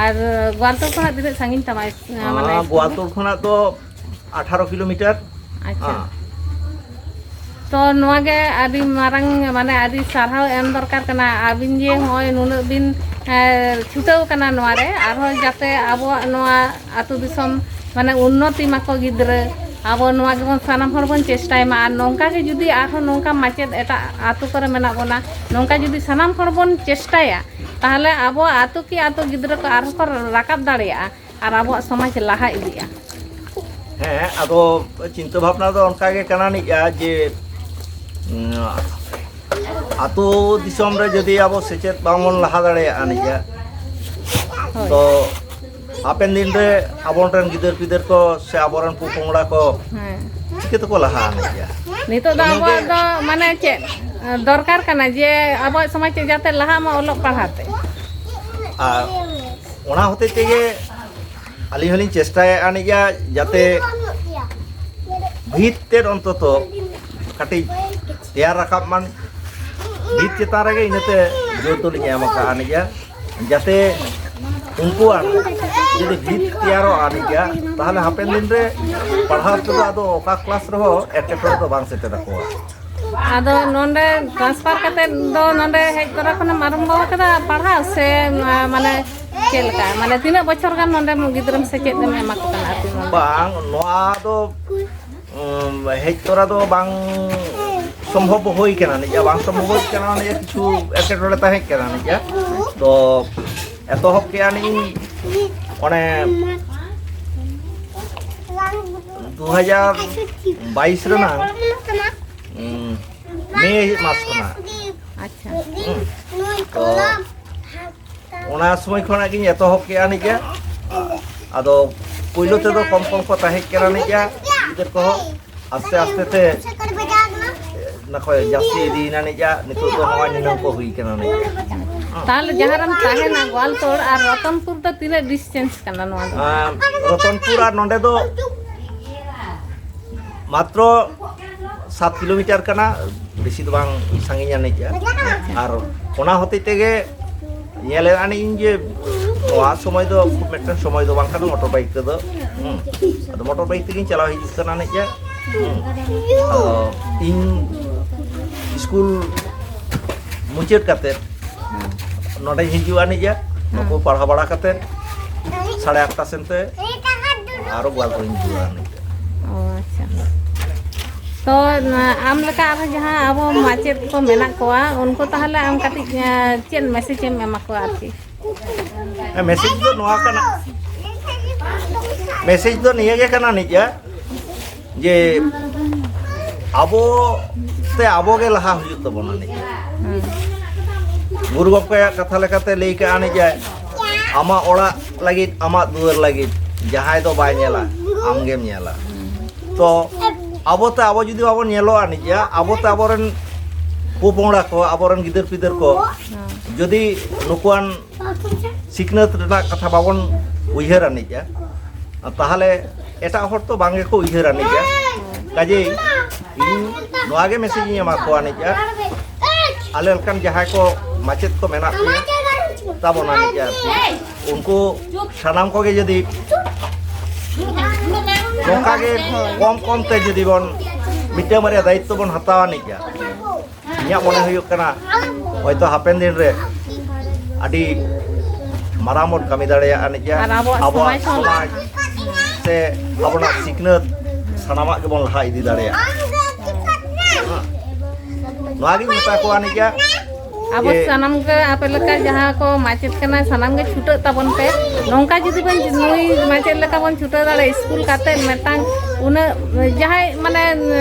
ᱟᱨ ᱜᱳᱣᱟᱞᱛᱳᱲ ᱠᱷᱚᱱᱟᱜ ᱛᱤᱱᱟᱹᱜ ᱥᱟᱺᱜᱤᱧ ᱛᱟᱢᱟ ᱤᱥ-, ᱢᱟᱱᱮ ᱟᱸ, ᱤᱥᱠᱩᱞ ᱫᱚ? ᱜᱳᱣᱟᱞᱛᱳᱲ ᱠᱷᱚᱱᱟᱜ ᱫᱚ ᱟᱴᱷᱟᱨᱚ ᱠᱤᱞᱳᱢᱤᱴᱟᱨ᱾ ᱟᱪᱪᱷᱟ᱾ ᱦᱮᱸ᱾ ᱛᱚ ᱱᱚᱣᱟ ᱜᱮ ᱟᱹᱰᱤ ᱢᱟᱨᱟᱝ, ᱢᱟᱱᱮ ᱟᱹᱰᱤ ᱥᱟᱨᱦᱟᱣ ᱮᱢ ᱫᱚᱨᱠᱟᱨ ᱠᱟᱱᱟ᱾ ᱟᱹᱵᱤᱱ ᱡᱮ ᱦᱚᱸᱜᱼᱚᱭ ᱱᱩᱱᱟᱹᱜ ᱵᱤᱱ, ᱮ, ᱪᱷᱩᱴᱟᱹᱣ ᱠᱟᱱᱟ ᱱᱚᱣᱟ ᱨᱮ, ᱟᱨᱦᱚᱸ ᱡᱟᱛᱮ ᱟᱵᱚᱣᱟᱜ ᱱᱚᱣᱟ ᱟᱹᱛᱩ ᱫᱤᱥᱚᱢ, ᱢᱟᱱᱮ ᱩᱱᱱᱚᱛᱤ ᱢᱟᱠᱚ ᱜᱤᱫᱽᱨᱟᱹ᱾ ᱟᱵᱚ ᱱᱚᱣᱟ ᱜᱮᱵᱚᱱ ᱥᱟᱱᱟᱢ ᱦᱚᱲ ᱵᱚᱱ ᱪᱮᱥᱴᱟᱭ ᱢᱟ᱾ ᱟᱨ ᱱᱚᱝᱠᱟ ᱜᱮ ᱡᱩᱫᱤ ᱟᱨᱦᱚᱸ ᱱᱚᱝᱠᱟ ᱢᱟᱪᱮᱫ ᱮᱴᱟᱜ ᱟᱹᱛᱩ ᱠᱚᱨᱮ ᱢᱮᱱᱟᱜ ᱵᱚᱱᱟ, ᱱᱚᱝᱠᱟ ᱡᱩᱫᱤ ᱥᱟᱱᱟᱢ ᱦᱚᱲ ᱵᱚᱱ ᱪᱮᱥᱴᱟᱭᱟ, ᱛᱟᱦᱚᱞᱮ ᱟᱵᱚ ᱟᱹᱛᱩ ᱠᱤ ᱟᱹᱛᱩ ᱜᱤᱫᱽᱨᱟᱹ ᱠᱚ ᱟᱨᱦᱚᱸ ᱠᱚ ᱨᱟᱠᱟᱵ ᱫᱟᱲᱮᱭᱟᱜᱼᱟ᱾ ᱟᱨ ᱟᱵᱚᱣᱟᱜ ᱥᱚᱢᱟᱡᱽ ᱞᱟᱦᱟ ᱤᱫᱤᱜᱼᱟ᱾ ᱦᱮᱸ, ᱟᱫᱚ ᱪᱤᱱᱛᱟᱹ ᱵᱷᱟᱵᱽᱱᱟ ᱫᱚ ᱚᱱᱠᱟ ᱜᱮ ᱠᱟᱱᱟ ᱱᱤᱡᱼᱟ ᱡᱮ, ᱩᱸ, ᱟᱹᱛᱩ ᱫᱤᱥᱚᱢ ᱨᱮ ᱡᱩᱫᱤ ᱟᱵᱚ ᱥᱮᱪᱮᱫ ᱵᱟᱝᱵᱚᱱ ᱞᱟᱦᱟ ᱫᱟᱲᱮᱭᱟᱜᱼᱟ ᱱᱤᱡᱼᱟ, ᱦᱳᱭ᱾ ᱛᱚ ᱦᱟᱯᱮᱱ ᱫᱤᱱ ᱨᱮ ᱟᱵᱚᱨᱮᱱ ᱜᱤᱫᱟᱹᱨ ᱯᱤᱫᱟᱹᱨ ᱠᱚ ᱥᱮ ᱟᱵᱚᱨᱮᱱ ᱯᱚᱯᱚᱝᱲᱟ ᱠᱚ ᱦᱮᱸ᱾ ᱪᱤᱠᱟᱹ ᱛᱮᱠᱚ ᱞᱟᱦᱟᱜᱼᱟ ᱱᱤᱡᱼᱟ? ᱱᱤᱛᱚᱜ ᱫᱚ ᱤᱱᱟᱹᱜᱮ ᱟᱵᱚᱣᱟᱜ ᱫᱚ ᱢᱟᱱᱮ ᱪᱮᱫ ᱫᱚᱨᱠᱟᱨ ᱠᱟᱱᱟ ᱡᱮ ᱟᱵᱚᱣᱟᱜ ᱥᱚᱢᱟᱡᱽ ᱪᱮᱫ ᱡᱟᱛᱮ ᱞᱟᱦᱟᱜ ᱢᱟ ᱚᱞᱚᱜ ᱯᱟᱲᱦᱟᱣ ᱛᱮ᱾ ᱟᱨ ᱚᱱᱟ ᱦᱚᱛᱮᱡ ᱛᱮᱜᱮ ᱟᱹᱞᱤᱧ ᱦᱚᱸᱞᱤᱧ ᱪᱮᱥᱴᱟᱭᱮᱫᱼᱟ ᱱᱤᱡᱼᱟ ᱡᱟᱛᱮ ᱵᱷᱤᱛ ᱛᱮᱫ ᱚᱱᱛᱚᱛᱚ ᱠᱟᱹᱴᱤᱡ ᱛᱮᱭᱟᱨ ᱨᱟᱠᱟᱵ ᱢᱟᱱ᱾ ᱵᱷᱤᱛ ᱪᱮᱛᱟᱱ ᱨᱮᱜᱮ ᱤᱱᱟᱹᱛᱮ ᱡᱳᱨ ᱫᱚᱞᱤᱧ ᱮᱢ ᱟᱠᱟᱫᱼᱟ ᱱᱤᱡᱟ, ᱡᱟᱛᱮ ᱩᱱᱠᱩᱣᱟᱜ ᱡᱩᱫᱤ ᱵᱷᱤᱛ ᱛᱮᱭᱟᱨᱚᱜᱼᱟ ᱱᱤᱡᱟ, ᱛᱟᱦᱚᱞᱮ ᱦᱟᱯᱮᱱ ᱫᱤᱱ ᱨᱮ ᱯᱟᱲᱦᱟᱣ ᱛᱮᱫᱚ ᱟᱫᱚ ᱚᱠᱟ ᱠᱞᱟᱥ ᱨᱮᱦᱚᱸ ᱮᱴᱠᱮᱴᱚᱬᱮ ᱫᱚ ᱵᱟᱝ ᱥᱮᱴᱮᱨ ᱟᱠᱚᱣᱟ᱾ ᱟᱫᱚ ᱱᱚᱰᱮ ᱴᱨᱟᱱᱥᱯᱷᱟᱨ ᱠᱟᱛᱮ ᱫᱚ ᱱᱚᱰᱮ ᱦᱮᱡ ᱛᱚᱨᱟ ᱠᱷᱚᱱᱮᱢ ᱟᱨᱟᱢᱵᱚ ᱟᱠᱟᱫᱟ ᱯᱟᱲᱦᱟᱣ ᱥᱮ, ᱢᱟ-, ᱢᱟᱱᱮ ᱪᱮᱫ ᱞᱮᱠᱟ, ᱢᱟᱱᱮ ᱛᱤᱱᱟᱹᱜ ᱵᱚᱪᱷᱚᱨ ᱜᱟᱱ ᱱᱚᱰᱮᱢ ᱜᱤᱫᱽᱨᱟᱹᱢ ᱥᱮᱪᱮᱫ ᱮᱢ ᱮᱢᱟ ᱠᱚ ᱠᱟᱱᱟ ᱟᱨᱠᱤ ᱱᱚᱰᱮ? ᱵᱟᱝ, ᱱᱚᱣᱟ ᱫᱚ ᱩᱢ, ᱦᱮᱡ ᱛᱚᱨᱟ ᱫᱚ ᱵᱟᱝ ᱥᱚᱢᱵᱷᱚᱵ ᱦᱩᱭ ᱠᱟᱱᱟ ᱱᱤᱡᱟ, ᱵᱟᱝ ᱥᱚᱢᱵᱷᱚᱵ ᱦᱩᱭ ᱠᱟᱱᱟ ᱱᱤᱡᱟ, ᱠᱤᱪᱷᱩ ᱮᱴᱠᱮᱴᱚᱬᱮ ᱛᱟᱦᱮᱸ ᱠᱟᱱᱟ ᱱᱤᱡᱟ᱾ ᱛᱚ ᱮᱛᱚᱦᱚᱵ ᱠᱮᱜᱼᱟ ᱱᱤᱧ ᱚᱱᱮ ᱫᱩ ᱦᱟᱡᱟᱨ ᱵᱟᱭᱤᱥ ᱨᱮᱱᱟᱜ ᱩᱢ, ᱢᱮ ᱢᱟᱥ ᱠᱷᱚᱱᱟᱜ᱾ ᱟᱪᱪᱷᱟ᱾ ᱛᱚ ᱚᱱᱟ ᱥᱚᱢᱚᱭ ᱠᱷᱚᱱᱟᱜ ᱜᱤᱧ ᱮᱛᱚᱦᱚᱵ ᱠᱮᱜᱼᱟ ᱱᱤᱡᱟ᱾ ᱟᱫᱚ ᱯᱳᱭᱞᱳ ᱛᱮᱫᱚ ᱠᱚᱢ ᱠᱚᱢ ᱠᱚ ᱛᱟᱦᱮᱸ ᱠᱟᱱᱟ ᱱᱤᱡᱟ ᱜᱤᱫᱟᱹᱨ ᱠᱚᱦᱚᱸ, ᱟᱥᱛᱮ ᱟᱥᱛᱮ ᱛᱮ ᱱᱚᱠᱚᱭ ᱡᱟᱹᱥᱛᱤ ᱤᱫᱤᱭᱮᱱᱟ ᱱᱤᱡᱟ᱾ ᱱᱤᱛᱚᱜ ᱫᱚ ᱱᱚᱣᱟ ᱱᱤᱱᱟᱹᱝ ᱠᱚ ᱦᱩᱭ ᱠᱟᱱᱟ ᱱᱤᱡᱟ᱾ ᱛᱟᱦᱚᱞᱮ ᱡᱟᱦᱟᱸ ᱨᱮᱢ ᱛᱟᱦᱮᱱᱟ ᱜᱳᱣᱟᱞᱛᱳᱲ ᱟᱨ ᱨᱚᱛᱚᱱᱯᱩᱨ ᱫᱚ ᱛᱤᱱᱟᱹᱜ ᱰᱤᱥᱴᱮᱱᱥ ᱠᱟᱱᱟ ᱱᱚᱣᱟ ᱫᱚ? ᱟᱨ ᱨᱚᱛᱚᱱᱯᱩᱨ ᱟᱨ ᱱᱚᱰᱮ ᱫᱚ ᱢᱟᱛᱨᱚ ᱥᱟᱛ ᱠᱤᱞᱳᱢᱤᱴᱟᱨ ᱠᱟᱱᱟ, ᱵᱮᱥᱤ ᱫᱚ ᱵᱟᱝ ᱥᱟᱺᱜᱤᱧᱟ ᱱᱤᱡᱟ᱾ ᱟᱨ ᱚᱱᱟ ᱦᱚᱛᱮᱡ ᱛᱮᱜᱮ ᱧᱮᱞᱮᱫᱼᱟ ᱤᱧ ᱡᱮ ᱱᱚᱣᱟ ᱥᱚᱢᱚᱭ ᱫᱚ ᱠᱷᱩᱵ ᱢᱤᱫᱴᱟᱝ ᱥᱚᱢᱚᱭ ᱫᱚ ᱵᱟᱝ ᱠᱟᱱᱟ ᱢᱚᱴᱚᱨ ᱵᱟᱭᱤᱠ ᱛᱮᱫᱚ᱾ ᱦᱩᱸ᱾ ᱟᱫᱚ ᱢᱚᱴᱚᱨ ᱵᱟᱭᱤᱠ ᱛᱮᱜᱤᱧ ᱪᱟᱞᱟᱣ ᱦᱤᱡᱩᱜ ᱠᱟᱱᱟ ᱱᱤᱡᱟ᱾ ᱦᱩᱸ᱾ ᱟᱫᱚ ᱤᱧ ᱥᱠᱩᱞ ᱢᱩᱪᱟᱹᱫ ᱠᱟᱛᱮᱫ ᱱᱚᱰᱮᱧ ᱦᱤᱡᱩᱜᱼᱟ ᱱᱤᱡᱟ᱾ ᱱᱩᱠᱩ ᱯᱟᱲᱦᱟᱣ ᱵᱟᱲᱟ ᱠᱟᱛᱮᱫ ᱥᱟᱲᱮ ᱟᱴᱴᱟ ᱥᱮᱱ ᱛᱮ ᱟᱨᱚ ᱜᱳᱣᱟᱞᱛᱳᱲᱤᱧ ᱦᱤᱡᱩᱜᱼᱟ ᱱᱤᱡᱟ᱾ ᱚ, ᱟᱪᱪᱷᱟ᱾ ᱛᱚ ᱟᱢ ᱞᱮᱠᱟ ᱟᱨᱦᱚᱸ ᱡᱟᱦᱟᱸ ᱟᱵᱚ ᱢᱟᱪᱮᱫ ᱠᱚ ᱢᱮᱱᱟᱜ ᱠᱚᱣᱟ, ᱩᱱᱠᱩ ᱛᱟᱦᱚᱞᱮ ᱟᱢ ᱠᱟᱹᱴᱤᱡ ᱪᱮᱫ ᱢᱮᱥᱮᱡᱽ ᱮᱢ ᱮᱢᱟ ᱠᱚᱣᱟ ᱟᱨᱠᱤ? ᱦᱮᱸ, ᱢᱮᱥᱮᱡᱽ ᱫᱚ ᱱᱚᱣᱟ ᱠᱟᱱᱟ, ᱢᱮᱥᱮᱡᱽ ᱫᱚ ᱱᱤᱭᱟᱹ ᱜᱮ ᱠᱟᱱᱟ ᱱᱤᱡᱟ, ᱡᱮ ᱟᱵᱚ ᱛᱮ ᱟᱵᱚ ᱜᱮ ᱞᱟᱦᱟ ᱦᱩᱭᱩᱜ ᱛᱟᱵᱚᱱᱟ ᱱᱤᱡᱟ᱾ ᱜᱩᱨᱩ ᱜᱚᱢᱠᱮᱭᱟᱜ ᱠᱟᱛᱷᱟ ᱞᱮᱠᱟᱛᱮ ᱞᱟᱹᱭ ᱠᱟᱜᱼᱟ ᱱᱤᱡᱟ, ᱟᱢᱟᱜ ᱚᱲᱟᱜ ᱞᱟᱹᱜᱤᱫ, ᱟᱢᱟᱜ ᱫᱩᱣᱟᱹᱨ ᱞᱟᱹᱜᱤᱫ ᱡᱟᱦᱟᱸᱭ ᱫᱚ ᱵᱟᱭ ᱧᱮᱞᱟ, ᱟᱢ ᱜᱮᱢ ᱧᱮᱞᱟ᱾ ᱛᱚ ᱟᱵᱚᱛᱮ ᱟᱵᱚ ᱡᱩᱫᱤ ᱵᱟᱵᱚᱱ ᱧᱮᱞᱚᱜᱼᱟ ᱱᱤᱡᱟ, ᱟᱵᱚᱛᱮ ᱟᱵᱚᱨᱮᱱ ᱯᱚᱯᱚᱝᱲᱟ ᱠᱚ, ᱟᱵᱚᱨᱮᱱ ᱜᱤᱫᱟᱹᱨ ᱯᱤᱫᱟᱹᱨ ᱠᱚ ᱡᱩᱫᱤ ᱱᱩᱠᱩᱣᱟᱱ ᱥᱤᱠᱷᱱᱟᱹᱛ ᱨᱮᱱᱟᱜ ᱠᱟᱛᱷᱟ ᱵᱟᱵᱚᱱ ᱩᱭᱦᱟᱹᱨ ᱟᱹᱱᱤᱡᱼᱟ, ᱛᱟᱦᱚᱞᱮ ᱮᱴᱟᱜ ᱦᱚᱲ ᱛᱚ ᱵᱟᱝ ᱜᱮᱠᱚ ᱩᱭᱦᱟᱹᱨ ᱟᱹᱱᱤᱡᱼᱟ᱾ ᱠᱟᱡᱮᱭ ᱤᱧ ᱱᱚᱣᱟ ᱜᱮ ᱢᱮᱥᱮᱡᱽ ᱤᱧ ᱮᱢᱟ ᱠᱚᱣᱟ ᱱᱤᱡᱼᱟ, ᱟᱞᱮ ᱞᱮᱠᱟᱱ ᱡᱟᱦᱟᱸᱭ ᱠᱚ ᱢᱟᱪᱮᱫ ᱠᱚ ᱢᱮᱱᱟᱜ ᱯᱮᱭᱟ ᱛᱟᱵᱚᱱᱟ ᱱᱤᱡᱮ ᱟᱨᱠᱤ, ᱩᱱᱠᱩ ᱥᱟᱱᱟᱢ ᱠᱚᱜᱮ ᱡᱩᱫᱤ ᱱᱚᱝᱠᱟ ᱜᱮ ᱠᱚᱢ ᱠᱚᱢ ᱛᱮ ᱡᱩᱫᱤ ᱵᱚᱱ ᱢᱤᱫᱴᱟᱝ ᱵᱟᱨᱭᱟ ᱫᱟᱭᱤᱛᱛᱚ ᱵᱚᱱ ᱦᱟᱛᱟᱣᱟ ᱱᱤᱡᱮ, ᱤᱧᱟᱹᱜ ᱢᱚᱱᱮ ᱦᱩᱭᱩᱜ ᱠᱟᱱᱟ ᱦᱚᱭᱛᱚ ᱦᱟᱯᱮᱱ ᱫᱤᱱ ᱨᱮ ᱟᱹᱰᱤ ᱢᱟᱨᱟᱝ ᱵᱚᱱ ᱠᱟᱹᱢᱤ ᱫᱟᱲᱮᱭᱟᱜᱼᱟ ᱱᱤᱡᱮ᱾ ᱟᱨ ᱟᱵᱚᱣᱟᱜ ᱟᱵᱚᱣᱟᱜ ᱥᱚᱢᱟᱡᱽ ᱦᱚᱸ ᱥᱚᱢᱟᱡᱽ ᱥᱮ ᱟᱵᱚᱱᱟᱜ ᱥᱤᱠᱷᱱᱟᱹᱛ ᱥᱟᱱᱟᱢᱟᱜ ᱜᱮᱵᱚᱱ ᱞᱟᱦᱟ ᱤᱫᱤ ᱫᱟᱲᱮᱭᱟᱜᱼᱟ᱾ ᱱᱚᱣᱟ ᱜᱤᱧ ᱢᱮᱛᱟ ᱠᱚᱣᱟ ᱱᱤᱡᱮ᱾ ᱟᱵᱚ ᱡᱮ ᱥᱟᱱᱟᱢ ᱜᱮ ᱟᱯᱮ ᱞᱮᱠᱟ ᱡᱟᱦᱟᱸ ᱠᱚ ᱢᱟᱪᱮᱫ ᱠᱟᱱᱟ, ᱥᱟᱱᱟᱢ ᱜᱮ ᱪᱷᱩᱴᱟᱹᱜ ᱛᱟᱵᱚᱱ ᱯᱮ᱾ ᱱᱚᱝᱠᱟ ᱡᱩᱫᱤ ᱵᱚᱱ, ᱱᱩᱭ ᱢᱟᱪᱮᱫ ᱞᱮᱠᱟ ᱵᱚᱱ ᱪᱷᱩᱴᱟᱹᱣ ᱫᱟᱲᱮᱭᱟᱜᱼᱟ, ᱥᱠᱩᱞ ᱠᱟᱛᱮᱫ ᱢᱤᱫᱴᱟᱝ ᱩᱱᱟᱹᱜ ᱡᱟᱦᱟᱸᱭ ᱢᱟᱱᱮ,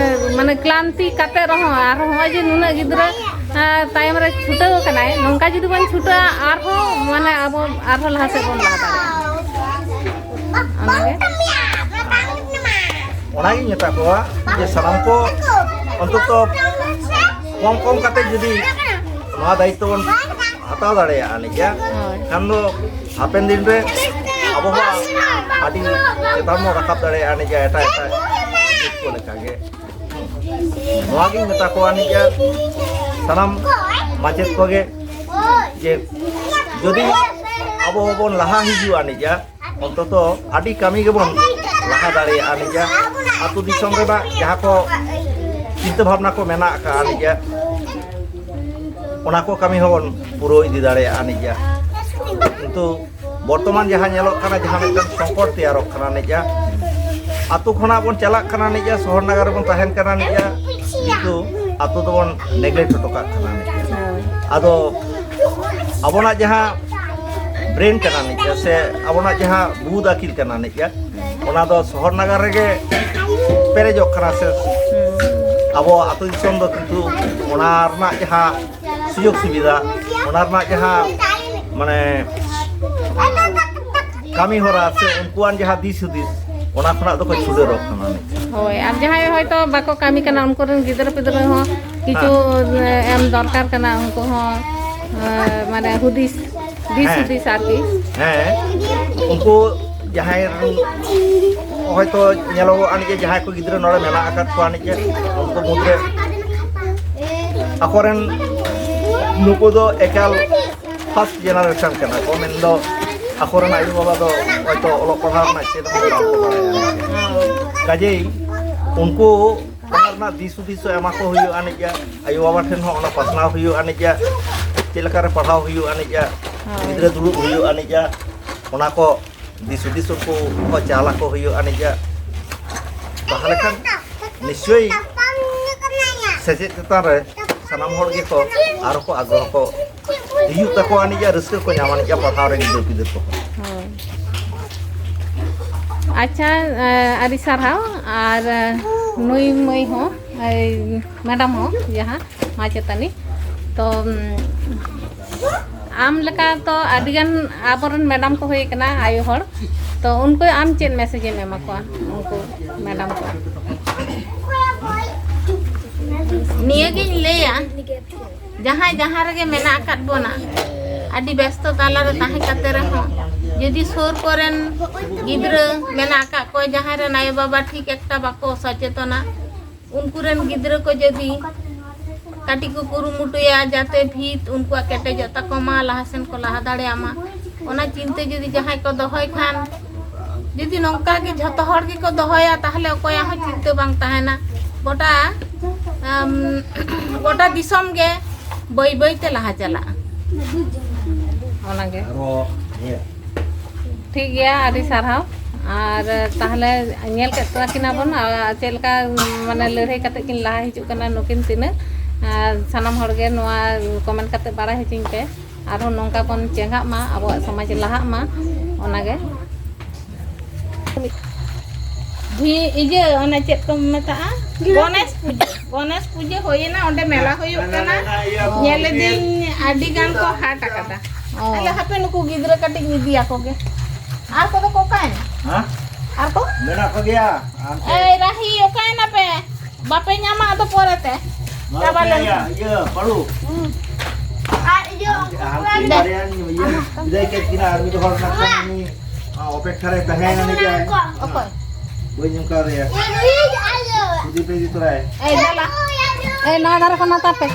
ᱢᱟᱱᱮ ᱠᱞᱟᱱᱛᱤ ᱠᱟᱛᱮᱫ ᱨᱮᱦᱚᱸ ᱟᱨ ᱱᱚᱜᱼᱚᱭ ᱡᱮ ᱱᱩᱱᱟᱹᱜ ᱜᱤᱫᱽᱨᱟᱹ, ᱟᱸ, ᱛᱟᱭᱚᱢ ᱨᱮ ᱪᱷᱩᱴᱟᱹᱣ ᱟᱠᱟᱱᱟᱭ, ᱱᱚᱝᱠᱟ ᱡᱩᱫᱤ ᱵᱚᱱ ᱪᱷᱩᱴᱟᱹᱜᱼᱟ, ᱟᱨᱦᱚᱸ ᱢᱟᱱᱮ ᱟᱵᱚ ᱟᱨᱦᱚᱸ ᱞᱟᱦᱟ ᱥᱮᱫ ᱵᱚᱱ ᱞᱟᱦᱟ ᱫᱟᱲᱮᱭᱟᱜᱼᱟ᱾ ᱚᱱᱟᱜᱮ᱾ ᱚᱱᱟᱜᱤᱧ ᱢᱮᱛᱟ ᱠᱚᱣᱟ ᱡᱮ ᱥᱟᱱᱟᱢ ᱠᱚ ᱚᱱᱛᱚᱛᱚ ᱠᱚᱢ ᱠᱚᱢ ᱠᱟᱛᱮ ᱡᱩᱫᱤ ᱱᱚᱣᱟ ᱫᱟᱭᱤᱛᱛᱚ ᱵᱚᱱ ᱦᱟᱛᱟᱣ ᱫᱟᱲᱮᱭᱟᱜᱼᱟ ᱱᱤᱡᱮ, ᱦᱳᱭ᱾ ᱠᱷᱟᱱ ᱫᱚ ᱦᱟᱯᱮᱱ ᱫᱤᱱ ᱨᱮ ᱟᱵᱚ ᱦᱚᱸ ᱟᱹᱰᱤ ᱪᱮᱛᱟᱱ ᱵᱚᱱ ᱨᱟᱠᱟᱵ ᱫᱟᱲᱮᱭᱟᱜᱼᱟ ᱱᱤᱡᱮ, ᱮᱴᱟᱜ ᱮᱴᱟᱜ ᱡᱟᱹᱛ ᱠᱚ ᱞᱮᱠᱟᱜᱮ᱾ ᱱᱚᱣᱟᱜᱤᱧ ᱢᱮᱛᱟ ᱠᱚᱣᱟ ᱱᱤᱡᱮ ᱥᱟᱱᱟᱢ ᱢᱟᱪᱮᱫ ᱠᱚᱜᱮ ᱡᱮ ᱡᱩᱫᱤ ᱟᱵᱚ ᱵᱚᱱ ᱞᱟᱦᱟ ᱦᱤᱡᱩᱜᱼᱟ ᱱᱤᱡᱮ, ᱚᱱᱛᱚᱛᱚ ᱟᱹᱰᱤ ᱠᱟᱹᱢᱤ ᱜᱮᱵᱚᱱ ᱞᱟᱦᱟ ᱫᱟᱲᱮᱭᱟᱜᱼᱟ ᱱᱤᱡᱮ᱾ ᱟᱹᱛᱩ ᱫᱤᱥᱚᱢ ᱨᱮᱱᱟᱜ ᱡᱟᱦᱟᱸ ᱠᱚ ᱪᱤᱱᱛᱟᱹ ᱵᱷᱟᱵᱽᱱᱟ ᱠᱚ ᱢᱮᱱᱟᱜ ᱟᱠᱟᱫᱼᱟ ᱱᱤᱡᱮ, ᱚᱱᱟ ᱠᱚ ᱠᱟᱹᱢᱤ ᱦᱚᱸᱵᱚᱱ ᱯᱩᱨᱟᱹᱣ ᱤᱫᱤ ᱫᱟᱲᱮᱭᱟᱜᱼᱟ ᱱᱤᱡᱮ᱾ ᱠᱤᱱᱛᱩ ᱵᱚᱨᱛᱚᱢᱟᱱ ᱡᱟᱦᱟᱸ ᱧᱮᱞᱚᱜ ᱠᱟᱱᱟ, ᱡᱟᱦᱟᱸ ᱢᱤᱫᱴᱟᱝ ᱥᱚᱝᱠᱚᱴ ᱛᱮᱭᱟᱨᱚᱜ ᱠᱟᱱᱟ ᱱᱤᱡᱮ, ᱟᱹᱛᱩ ᱠᱷᱚᱱᱟᱜ ᱵᱚᱱ ᱪᱟᱞᱟᱜ ᱠᱟᱱᱟ ᱱᱤᱡᱮ, ᱥᱚᱦᱚᱨ ᱱᱟᱜᱟᱨ ᱨᱮᱵᱚᱱ ᱛᱟᱦᱮᱱ ᱠᱟᱱᱟ ᱱᱤᱡᱮ, ᱠᱤᱱᱛᱩ ᱟᱹᱛᱩ ᱫᱚᱵᱚᱱ ᱱᱮᱜᱽᱞᱮᱠᱴ ᱦᱚᱴᱚ ᱠᱟᱜ ᱠᱟᱱᱟ ᱱᱤᱡᱮ᱾ ᱟᱫᱚ ᱟᱵᱚᱱᱟᱜ ᱡᱟᱦᱟᱸ ᱵᱨᱮᱱ ᱠᱟᱱᱟ ᱱᱤᱡᱮ, ᱥᱮ ᱟᱵᱚᱱᱟᱜ ᱡᱟᱦᱟᱸ ᱵᱩᱫ ᱟᱹᱠᱤᱞ ᱠᱟᱱᱟ ᱱᱤᱡᱮ, ᱚᱱᱟ ᱫᱚ ᱥᱚᱦᱚᱨ ᱱᱟᱜᱟᱨ ᱨᱮᱜᱮ ᱯᱮᱨᱮᱡᱚᱜ ᱠᱟᱱᱟ᱾ ᱥᱮ ᱟᱵᱚ ᱟᱹᱛᱩ ᱫᱤᱥᱚᱢ ᱫᱚ ᱠᱤᱱᱛᱩ ᱚᱱᱟ ᱨᱮᱱᱟᱜ ᱡᱟᱦᱟᱸ ᱥᱩᱡᱳᱜᱽ ᱥᱩᱵᱤᱫᱷᱟ, ᱚᱱᱟ ᱨᱮᱱᱟᱜ ᱡᱟᱦᱟᱸ ᱢᱟᱱᱮ ᱠᱟᱹᱢᱤ ᱦᱚᱨᱟ ᱥᱮ ᱩᱱᱠᱩᱣᱟᱜ ᱡᱟᱦᱟᱸ ᱫᱤᱥ ᱦᱩᱫᱤᱥ, ᱚᱱᱟ ᱠᱷᱚᱱᱟᱜ ᱫᱚᱠᱚ ᱪᱷᱩᱰᱟᱹᱨᱚᱜ ᱠᱟᱱᱟ᱾ ᱦᱳᱭ, ᱟᱨ ᱡᱟᱦᱟᱸᱭ ᱦᱚᱭᱛᱳ ᱵᱟᱠᱚ ᱠᱟᱹᱢᱤ ᱠᱟᱱᱟ, ᱩᱱᱠᱩ ᱨᱮᱱ ᱜᱤᱫᱽᱨᱟᱹ ᱯᱤᱫᱽᱨᱟᱹ ᱦᱚᱸ ᱠᱤᱪᱷᱩ ᱦᱮᱸ᱾ ᱮᱢ ᱫᱚᱨᱠᱟᱨ ᱠᱟᱱᱟ, ᱩᱱᱠᱩ ᱦᱚᱸ, ᱮ, ᱢᱟᱱᱮ ᱦᱩᱫᱤᱥ, ᱫᱤᱥ ᱦᱮᱸ᱾ ᱦᱩᱫᱤᱥ ᱟᱨᱠᱤ᱾ ᱦᱮᱸ, ᱩᱱᱠᱩ ᱡᱟᱦᱟᱸᱭ ᱨᱮᱱ ᱦᱚᱭᱛᱳ ᱧᱮᱞᱚᱜᱚᱜᱼᱟ ᱱᱤᱡᱮ, ᱡᱟᱦᱟᱸᱭ ᱠᱚ ᱜᱤᱫᱽᱨᱟᱹ ᱱᱚᱰᱮ ᱢᱮᱱᱟᱜ ᱟᱠᱟᱫ ᱠᱚᱣᱟ ᱱᱤᱡᱮ, ᱩᱱᱠᱩ ᱢᱩᱫᱽᱨᱮ ᱟᱠᱚᱨᱮᱱ ᱱᱩᱠᱩ ᱫᱚ ᱮᱠᱟᱞ first generation ᱠᱟᱱᱟ ᱠᱚ, ᱢᱮᱱᱫᱚ ᱟᱠᱚᱨᱮᱱ ᱟᱭᱳᱼᱵᱟᱵᱟ ᱫᱚ ᱦᱚᱭᱛᱳ ᱚᱞᱚᱜ ᱯᱟᱲᱦᱟᱣ ᱨᱮᱱᱟᱜ ᱪᱮᱫ ᱦᱚᱸ ᱵᱟᱝ ᱠᱚ ᱵᱟᱲᱟᱭᱟ᱾ ᱠᱟᱡᱮᱭ ᱩᱱᱠᱩ ᱚᱱᱟ ᱨᱮᱱᱟᱜ ᱫᱤᱥ ᱦᱩᱫᱤᱥ ᱦᱚᱸ ᱮᱢᱟ ᱠᱚ ᱦᱩᱭᱩᱜ ᱟᱹᱱᱤᱡᱼᱟ, ᱟᱭᱳᱼᱵᱟᱵᱟ ᱴᱷᱮᱱ ᱦᱚᱸ ᱚᱱᱟ ᱯᱟᱥᱱᱟᱣ ᱦᱩᱭᱩᱜ ᱟᱹᱱᱤᱡᱼᱟ, ᱪᱮᱫ ᱞᱮᱠᱟᱨᱮ ᱯᱟᱲᱦᱟᱣ ᱦᱩᱭᱩᱜ ᱟᱹᱱᱤᱡᱼᱟ, ᱦᱳᱭ᱾ ᱜᱤᱫᱽᱨᱟᱹ ᱫᱩᱲᱩᱵ ᱦᱩᱭᱩᱜ ᱟᱹᱱᱤᱡᱼᱟ, ᱚᱱᱟ ᱠᱚ ᱫᱤᱥ ᱦᱩᱫᱤᱥ ᱩᱱᱠᱩ ᱠᱚ ᱪᱟᱞ ᱟᱠᱚ ᱦᱩᱭᱩᱜ ᱟᱹᱱᱤᱡᱼᱟ᱾ ᱛᱟᱦᱚᱞᱮ ᱠᱷᱟᱱ ᱱᱤᱥᱪᱚᱭ ᱥᱮᱪᱮᱫ ᱪᱮᱛᱟᱱ ᱨᱮ ᱥᱟᱱᱟᱢ ᱦᱚᱲ ᱜᱮᱠᱚ ᱟᱨᱚ ᱠᱚ ᱟᱜᱽᱨᱚᱦᱚ ᱠᱚ ᱦᱤᱡᱩᱜ ᱛᱟᱠᱚᱣᱟ ᱟᱹᱱᱤᱡᱼᱟ, ᱨᱟᱹᱥᱠᱟᱹ ᱠᱚ ᱧᱟᱢᱟ ᱟᱹᱱᱤᱡᱼᱟ ᱯᱟᱲᱦᱟᱣ ᱨᱮ ᱜᱤᱫᱟᱹᱨ ᱯᱤᱫᱟᱹᱨ ᱠᱚ᱾ ᱦᱳᱭ᱾ ᱟᱪᱪᱷᱟ, ᱮ, ᱟᱹᱰᱤ ᱥᱟᱨᱦᱟᱣ᱾ ᱟᱨ, ᱮ, ᱱᱩᱭ ᱢᱟᱹᱭ ᱦᱚᱸ, ᱮᱭ, ᱢᱮᱰᱟᱢ ᱦᱚᱸ, ᱡᱟᱦᱟᱸ ᱢᱟᱪᱮᱛᱟᱹᱱᱤ, ᱛᱚ, ᱩᱢ, ᱟᱢ ᱞᱮᱠᱟ ᱛᱚ ᱟᱹᱰᱤᱜᱟᱱ ᱟᱵᱚᱨᱮᱱ ᱢᱮᱰᱟᱢ ᱠᱚ ᱦᱩᱭ ᱠᱟᱱᱟ, ᱟᱭᱳ ᱦᱚᱲ, ᱛᱚ ᱩᱱᱠᱩ ᱟᱢ ᱪᱮᱫ ᱢᱮᱥᱮᱡᱽ ᱮᱢ ᱮᱢᱟ ᱠᱚᱣᱟ, ᱩᱱᱠᱩ ᱢᱮᱰᱟᱢ ᱠᱚ? ᱱᱤᱭᱟᱹᱜᱤᱧ ᱞᱟᱹᱭᱟ, ᱡᱟᱦᱟᱸᱭ ᱡᱟᱦᱟᱸ ᱨᱮᱜᱮ ᱢᱮᱱᱟᱜ ᱟᱠᱟᱫ ᱵᱚᱱᱟ, ᱟᱹᱰᱤ ᱵᱮᱥᱛᱚ ᱛᱟᱞᱟᱨᱮ ᱛᱟᱦᱮᱸ ᱠᱟᱛᱮ ᱨᱮᱦᱚᱸ, ᱡᱩᱫᱤ ᱥᱩᱨ ᱠᱚᱨᱮᱱ ᱜᱤᱫᱽᱨᱟᱹ ᱢᱮᱱᱟᱜ ᱟᱠᱟᱫ ᱠᱚᱣᱟ, ᱡᱟᱦᱟᱸᱭ ᱨᱮᱱ ᱟᱭᱳᱼᱵᱟᱵᱟ ᱴᱷᱤᱠ ᱮᱠᱴᱟ ᱵᱟᱠᱚ ᱥᱚᱪᱮᱛᱚᱱᱟ, ᱩᱱᱠᱩ ᱨᱮᱱ ᱜᱤᱫᱽᱨᱟᱹ ᱠᱚ ᱡᱩᱫᱤ ᱠᱟᱹᱴᱤᱡ ᱠᱚ ᱠᱩᱨᱩᱢᱩᱴᱩᱭᱟ, ᱡᱟᱛᱮ ᱵᱷᱤᱛ ᱩᱱᱠᱩᱣᱟᱜ ᱠᱮᱴᱮᱡᱚᱜ ᱛᱟᱠᱚ ᱢᱟ, ᱞᱟᱦᱟ ᱥᱮᱱ ᱠᱚ ᱞᱟᱦᱟ ᱫᱟᱲᱮᱭᱟᱜ ᱢᱟ, ᱚᱱᱟ ᱪᱤᱱᱛᱟᱹ ᱡᱩᱫᱤ ᱡᱟᱦᱟᱸᱭ ᱠᱚ ᱫᱚᱦᱚᱭ ᱠᱷᱟᱱ, ᱡᱩᱫᱤ ᱱᱚᱝᱠᱟ ᱜᱮ ᱡᱷᱚᱛᱚ ᱦᱚᱲ ᱜᱮᱠᱚ ᱫᱚᱦᱚᱭᱟ, ᱛᱟᱦᱚᱞᱮ ᱚᱠᱚᱭᱟᱜ ᱦᱚᱸ ᱪᱤᱱᱛᱟᱹ ᱵᱟᱝ ᱛᱟᱦᱮᱱᱟ᱾ ᱜᱚᱴᱟ, ᱟᱢ, ᱜᱚᱴᱟ ᱫᱤᱥᱚᱢ ᱜᱮ ᱵᱟᱹᱭ ᱵᱟᱹᱭ ᱛᱮ ᱞᱟᱦᱟ ᱪᱟᱞᱟᱜᱼᱟ᱾ ᱚᱱᱟᱜᱮ᱾ ᱟᱨᱚ ᱤᱭᱟᱹ᱾ ᱴᱷᱤᱠ ᱜᱮᱭᱟ, ᱟᱹᱰᱤ ᱥᱟᱨᱦᱟᱣ᱾ ᱟᱨ ᱛᱟᱦᱚᱞᱮ ᱧᱮᱞ ᱠᱮᱫ ᱛᱟᱹᱠᱤᱱᱟ ᱵᱚᱱ, ᱟᱨ ᱪᱮᱫ ᱞᱮᱠᱟ, ᱢᱟᱱᱮ, ᱞᱟᱹᱲᱦᱟᱹᱭ ᱠᱟᱛᱮ ᱠᱤᱱ ᱞᱟᱦᱟ ᱦᱤᱡᱩᱜ ᱠᱟᱱᱟ ᱱᱩᱠᱤᱱ ᱛᱤᱱᱟᱹᱜ᱾ ᱟᱨ ᱥᱟᱱᱟᱢ ᱦᱚᱲ ᱜᱮ ᱱᱚᱣᱟ comment ᱠᱟᱛᱮ ᱵᱟᱲᱟᱭ ᱦᱚᱪᱚᱧ ᱯᱮ᱾ ᱟᱨᱦᱚᱸ ᱱᱚᱝᱠᱟ ᱵᱚᱱ ᱪᱮᱸᱜᱷᱟᱜ ᱢᱟ, ᱟᱵᱚᱣᱟᱜ ᱥᱚᱢᱟᱡᱽ ᱞᱟᱦᱟᱜ ᱢᱟ, ᱚᱱᱟᱜᱮ᱾ ᱵᱷᱤ-, ᱤᱭᱟᱹ, ᱚᱱᱮ ᱪᱮᱫ ᱠᱚ ᱢᱮᱛᱟᱜᱼᱟ? ᱜᱚᱱᱮᱥ ᱯᱩᱡᱟᱹ᱾ ᱜᱚᱱᱮᱥ ᱯᱩᱡᱟᱹ ᱦᱩᱭᱮᱱᱟ, ᱚᱸᱰᱮ ᱢᱮᱞᱟ ᱦᱩᱭᱩᱜ ᱠᱟᱱᱟ᱾ ᱦᱮᱸ, ᱦᱮᱸ, ᱦᱮᱸ, ᱤᱭᱟᱹ, ᱧᱮᱞ ᱤᱫᱤᱧ, ᱟᱹᱰᱤ ᱜᱟᱱ ᱠᱚ ᱦᱟᱴ ᱟᱠᱟᱫᱟ᱾ ᱚ᱾ ᱟᱞᱮ ᱦᱟᱯᱮ ᱱᱩᱠᱩ ᱜᱤᱫᱽᱨᱟᱹ ᱠᱟᱹᱴᱤᱡ ᱤᱧ ᱤᱫᱤᱭᱟᱠᱚ ᱜᱮ᱾ ᱟᱨ ᱠᱚᱫᱚ ᱠᱚ ᱚᱠᱟᱭᱮᱱᱟ? ᱦᱮᱸ? ᱟᱨ ᱠᱚ? ᱢᱮᱱᱟᱜ ᱠᱚᱜᱮᱭᱟ᱾ ᱮᱭ, ᱨᱟᱦᱤ, ᱚᱠᱟᱭᱮᱱᱟ ᱯᱮ? ᱵᱟᱯᱮ ᱧᱟᱢᱟ ᱟᱫᱚ ᱯᱚᱨᱮᱛᱮ᱾ ᱱᱚᱣᱟ ᱪᱟᱵᱟ ᱫᱚ ᱞᱮᱱ ᱤᱭᱟᱹ, ᱠᱷᱟᱱ᱾ ᱤᱭᱟᱹ, ᱯᱟᱹᱲᱩ᱾ ᱦᱩᱸ᱾ ᱟᱨ ᱤᱭᱟᱹ, ᱦᱟᱱᱛᱮ ᱩᱱᱠᱩ ᱵᱟᱨᱭᱟᱧ ᱤᱭᱟᱹ, ᱵᱤᱫᱟᱹᱭ ᱠᱮᱫ ᱠᱤᱱᱟ, ᱟᱨ ᱢᱤᱫ ᱦᱚᱲ ᱢᱮᱱᱟᱜ ᱠᱷᱟᱱ ᱩᱱᱤ, ᱟ, ᱚᱯᱮᱠᱠᱷᱟ ᱨᱮ ᱛᱟᱦᱮᱸᱭᱮᱱᱟ ᱱᱤᱡᱮ᱾ ᱚᱠᱚᱭ? ᱵᱟᱹᱧ ᱚᱱᱠᱟ ᱨᱮᱭᱟ᱾ ᱤᱭᱟᱹ, ᱤᱭᱟᱹ, ᱤᱭᱟᱹ᱾ ᱥᱩᱫᱤᱯ ᱤᱫᱤ ᱛᱚᱨᱟᱭ᱾ ᱮᱭ, ᱫᱮᱞᱟ᱾ ᱮᱭ, ᱱᱚᱣᱟ ᱫᱷᱟᱨᱮ ᱠᱷᱚᱱ ᱦᱟᱛᱟᱣ ᱯᱮ᱾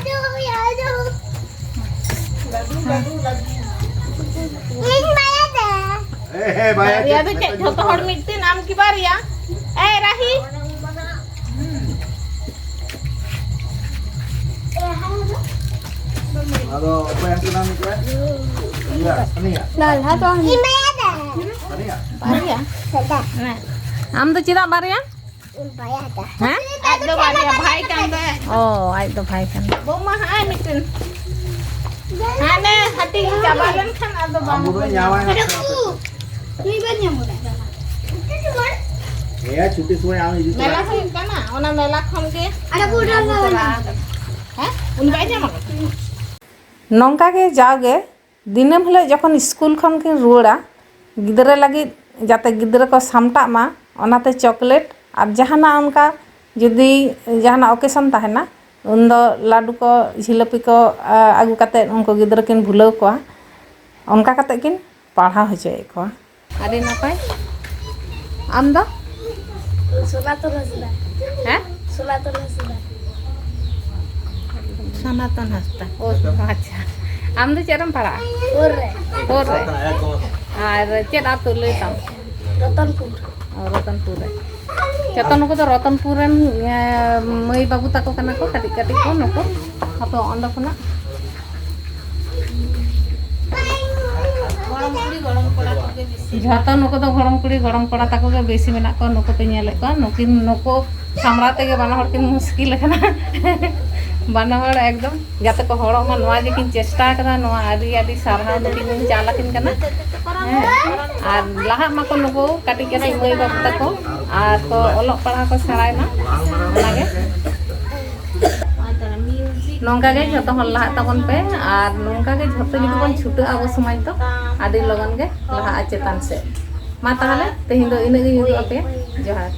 ᱤᱧ ᱵᱟᱭᱟ ᱫᱟ᱾ ᱦᱮᱸ, ᱦᱮᱸ, ᱵᱟᱭᱟ ᱵᱟᱨᱭᱟ ᱫᱚ ᱪᱮᱫ? ᱡᱷᱚᱛᱚ ᱦᱚᱲ ᱢᱤᱫᱴᱮᱱ, ᱟᱢ ᱠᱤ ᱵᱟᱨᱭᱟ? ᱮᱭ, ᱨᱟᱦᱤ᱾ ᱟᱫᱚ ᱚᱠᱚᱭ ᱦᱟᱹᱥᱩ ᱠᱟᱱᱟ ᱢᱤᱫᱴᱮᱱ? ᱤᱭᱟᱹ, ᱥᱟᱱᱤᱭᱟ᱾ ᱞᱟᱞᱦᱟ ᱫᱚ ᱤᱧ ᱵᱟᱭᱟ ᱫᱟ᱾ ᱥᱟᱱᱤᱭᱟ᱾ ᱵᱟᱨᱭᱟ? ᱫᱟ᱾ ᱦᱮᱸ᱾ ᱟᱢ ᱫᱚ ᱪᱮᱫᱟᱜ ᱵᱟᱨᱭᱟ? ᱵᱟᱭᱟ ᱫᱟ᱾ ᱦᱮᱸ? ᱟᱡ ᱫᱚ ᱵᱟᱨᱭᱟ, ᱵᱷᱟᱭ ᱠᱟᱱ ᱫᱚᱭ᱾ ᱚ, ᱟᱡ ᱫᱚ ᱵᱷᱟᱭ ᱠᱟᱱ ᱫᱚᱭ᱾ ᱵᱟᱹᱵᱩ ᱢᱟ ᱦᱟᱸᱜ ᱟᱭ ᱢᱤᱫᱴᱮᱱ᱾ ᱦᱟᱱᱮ ᱦᱟᱹᱴᱤᱧ ᱪᱟᱵᱟ ᱞᱮᱱᱠᱷᱟᱱ ᱟᱫᱚ ᱵᱟᱝ ᱟᱢ ᱫᱚ ᱦᱩᱭᱩᱜᱼᱟ᱾ ᱧᱟᱢᱟᱭ ᱱᱟᱜ ᱠᱷᱟᱱ᱾ ᱱᱩᱭ ᱵᱟᱹᱧ ᱧᱟᱢ ᱠᱟᱫᱟ᱾ ᱦᱮᱸᱭᱟ, ᱪᱷᱩᱴᱤ ᱥᱚᱢᱚᱭ ᱟᱢ ᱦᱤᱡᱩᱜ ᱢᱮᱞᱟ ᱛᱚᱨᱟ᱾ ᱦᱩᱭᱩᱜ ᱠᱟᱱᱟ, ᱚᱱᱟ ᱢᱮᱞᱟ ᱠᱷᱚᱱ ᱜᱮ ᱟᱨ ᱟᱵᱚ ᱚᱱᱟ ᱟᱹᱜᱩ ᱛᱚᱨᱟ ᱵᱟᱵᱚᱱ ᱟᱠᱟᱫᱟ᱾ ᱦᱮᱸ? ᱩᱱᱤ ᱵᱟᱭ ᱧᱟᱢ ᱟᱠᱟᱫᱟ? ᱱᱚᱝᱠᱟ ᱜᱮ ᱡᱟᱣᱜᱮ ᱫᱤᱱᱟᱹᱢ ᱦᱤᱞᱳᱜ ᱡᱚᱠᱷᱚᱱ ᱥᱠᱩᱞ ᱠᱷᱚᱱ ᱠᱤᱱ ᱨᱩᱣᱟᱹᱲᱟ, ᱜᱤᱫᱽᱨᱟᱹ ᱞᱟᱹᱜᱤᱫ ᱡᱟᱛᱮ ᱜᱤᱫᱽᱨᱟᱹ ᱠᱚ ᱥᱟᱢᱴᱟᱜ ᱢᱟ, ᱚᱱᱟᱛᱮ ᱪᱚᱠᱞᱮᱴ ᱟᱨ ᱡᱟᱦᱟᱱᱟᱜ ᱚᱱᱠᱟ ᱡᱩᱫᱤ ᱡᱟᱦᱟᱱᱟᱜ ᱚᱠᱮᱥᱚᱱ ᱛᱟᱦᱮᱱᱟ, ᱩᱱᱫᱚ ᱞᱟᱹᱰᱩ ᱠᱚ, ᱡᱷᱤᱞᱟᱹᱯᱤ ᱠᱚ, ᱟ, ᱟᱹᱜᱩ ᱠᱟᱛᱮᱫ ᱩᱱᱠᱩ ᱜᱤᱫᱽᱨᱟᱹ ᱠᱤᱱ ᱵᱷᱩᱞᱟᱹᱣ ᱠᱚᱣᱟ᱾ ᱚᱱᱠᱟ ᱠᱟᱛᱮᱫ ᱠᱤᱱ ᱯᱟᱲᱦᱟᱣ ᱦᱚᱪᱚᱭᱮᱫ ᱠᱚᱣᱟ᱾ ᱟᱹᱰᱤ ᱱᱟᱯᱟᱭ᱾ ᱟᱢ ᱫᱚ? ᱥᱚᱱᱟᱛᱚᱱ ᱦᱟᱸᱥᱫᱟ᱾ ᱦᱮᱸ? ᱥᱚᱱᱟᱛᱚᱱ ᱦᱟᱸᱥᱫᱟ᱾ ᱥᱚᱱᱟᱛᱚᱱ ᱦᱟᱸᱥᱫᱟ᱾ ᱳ, ᱟᱪᱪᱷᱟ᱾ ᱟᱢ ᱫᱚ ᱪᱮᱫ ᱨᱮᱢ ᱯᱟᱲᱦᱟᱜᱼᱟ? ᱯᱷᱳᱨ ᱨᱮ᱾ ᱯᱷᱳᱨ ᱨᱮ? ᱟᱨ ᱪᱮᱫ ᱟᱹᱛᱩ ᱞᱟᱹᱭ ᱛᱟᱢ? ᱨᱚᱛᱚᱱᱯᱩᱨ᱾ ᱚ, ᱨᱚᱛᱚᱱᱯᱩᱨ ᱨᱮ᱾ ᱡᱚᱛᱚ ᱱᱩᱠᱩ ᱫᱚ ᱨᱚᱛᱚᱱᱯᱩᱨ ᱨᱮᱱ, ᱮ, ᱢᱟᱹᱭ ᱵᱟᱹᱵᱩ ᱛᱟᱠᱚ ᱠᱟᱱᱟ ᱠᱚ, ᱠᱟᱹᱴᱤᱡ ᱠᱟᱹᱴᱤᱡ ᱠᱚ ᱱᱩᱠᱩ᱾ ᱟᱫᱚ ᱚᱸᱰᱮ ᱠᱷᱚᱱᱟᱜ ᱜᱚᱲᱚᱢ ᱠᱩᱲᱤ, ᱜᱚᱲᱚᱢ ᱠᱚᱲᱟ ᱠᱚᱜᱮ ᱵᱮᱥᱤ᱾ ᱡᱷᱚᱛᱚ ᱱᱩᱠᱩ ᱫᱚ ᱜᱚᱲᱚᱢ ᱠᱩᱲᱤ, ᱜᱚᱲᱚᱢ ᱠᱚᱲᱟ ᱛᱟᱠᱚ ᱜᱮ ᱵᱮᱥᱤ ᱢᱮᱱᱟᱜ ᱠᱚᱣᱟ᱾ ᱱᱩᱠᱩ ᱯᱮ ᱧᱮᱞᱮᱫ ᱠᱚᱣᱟ, ᱱᱩᱠᱤᱱ, ᱱᱩᱠᱩ ᱥᱟᱢᱲᱟᱣ ᱛᱮᱜᱮ ᱵᱟᱱᱟ ᱦᱚᱲ ᱠᱤᱱ ᱢᱩᱥᱠᱤᱞ ᱟᱠᱟᱱᱟ᱾ ᱵᱟᱱᱟ ᱦᱚᱲ ᱮᱠᱫᱚᱢ ᱡᱟᱛᱮ ᱠᱚ ᱦᱚᱲᱚᱜ ᱢᱟ, ᱱᱚᱣᱟ ᱜᱮᱠᱤᱱ ᱪᱮᱥᱴᱟ ᱟᱠᱟᱫᱟ᱾ ᱱᱚᱣᱟ ᱟᱹᱰᱤ ᱟᱹᱰᱤ ᱥᱟᱨᱦᱟᱣ ᱱᱩᱠᱤᱱ ᱤᱧ ᱪᱟᱞ ᱟᱹᱠᱤᱱ ᱠᱟᱱᱟ᱾ ᱦᱮᱸ, ᱟᱨ ᱞᱟᱦᱟᱜ ᱢᱟᱠᱚ ᱱᱩᱠᱩ ᱠᱟᱹᱴᱤᱡ ᱠᱟᱹᱴᱤᱡ ᱢᱟᱹᱭ ᱵᱟᱹᱵᱩ ᱛᱟᱠᱚ, ᱟᱨ ᱠᱚ ᱚᱞᱚᱜ ᱯᱟᱲᱦᱟᱣ ᱠᱚ ᱥᱮᱬᱟᱭ ᱢᱟ, ᱚᱱᱟᱜᱮ᱾ ᱱᱚᱝᱠᱟ ᱜᱮ ᱡᱷᱚᱛᱚ ᱦᱚᱲ ᱞᱟᱦᱟᱜ ᱛᱟᱵᱚᱱ ᱯᱮ, ᱟᱨ ᱱᱚᱝᱠᱟ ᱜᱮ ᱡᱷᱚᱛᱚ ᱡᱩᱫᱤ ᱵᱚᱱ ᱪᱷᱩᱴᱟᱹᱜᱼᱟ ᱟᱵᱚ ᱥᱚᱢᱟᱡᱽ ᱫᱚ, ᱟᱹᱰᱤ ᱞᱚᱜᱚᱱ ᱜᱮ ᱞᱟᱦᱟᱜᱼᱟ ᱪᱮᱛᱟᱱ ᱥᱮᱫ᱾ ᱢᱟ ᱛᱟᱦᱚᱞᱮ ᱛᱮᱦᱮᱧ ᱫᱚ ᱤᱱᱟᱹᱜ ᱜᱮᱧ ᱩᱫᱩᱜ ᱟᱯᱮᱭᱟ᱾ ᱡᱚᱦᱟᱨ᱾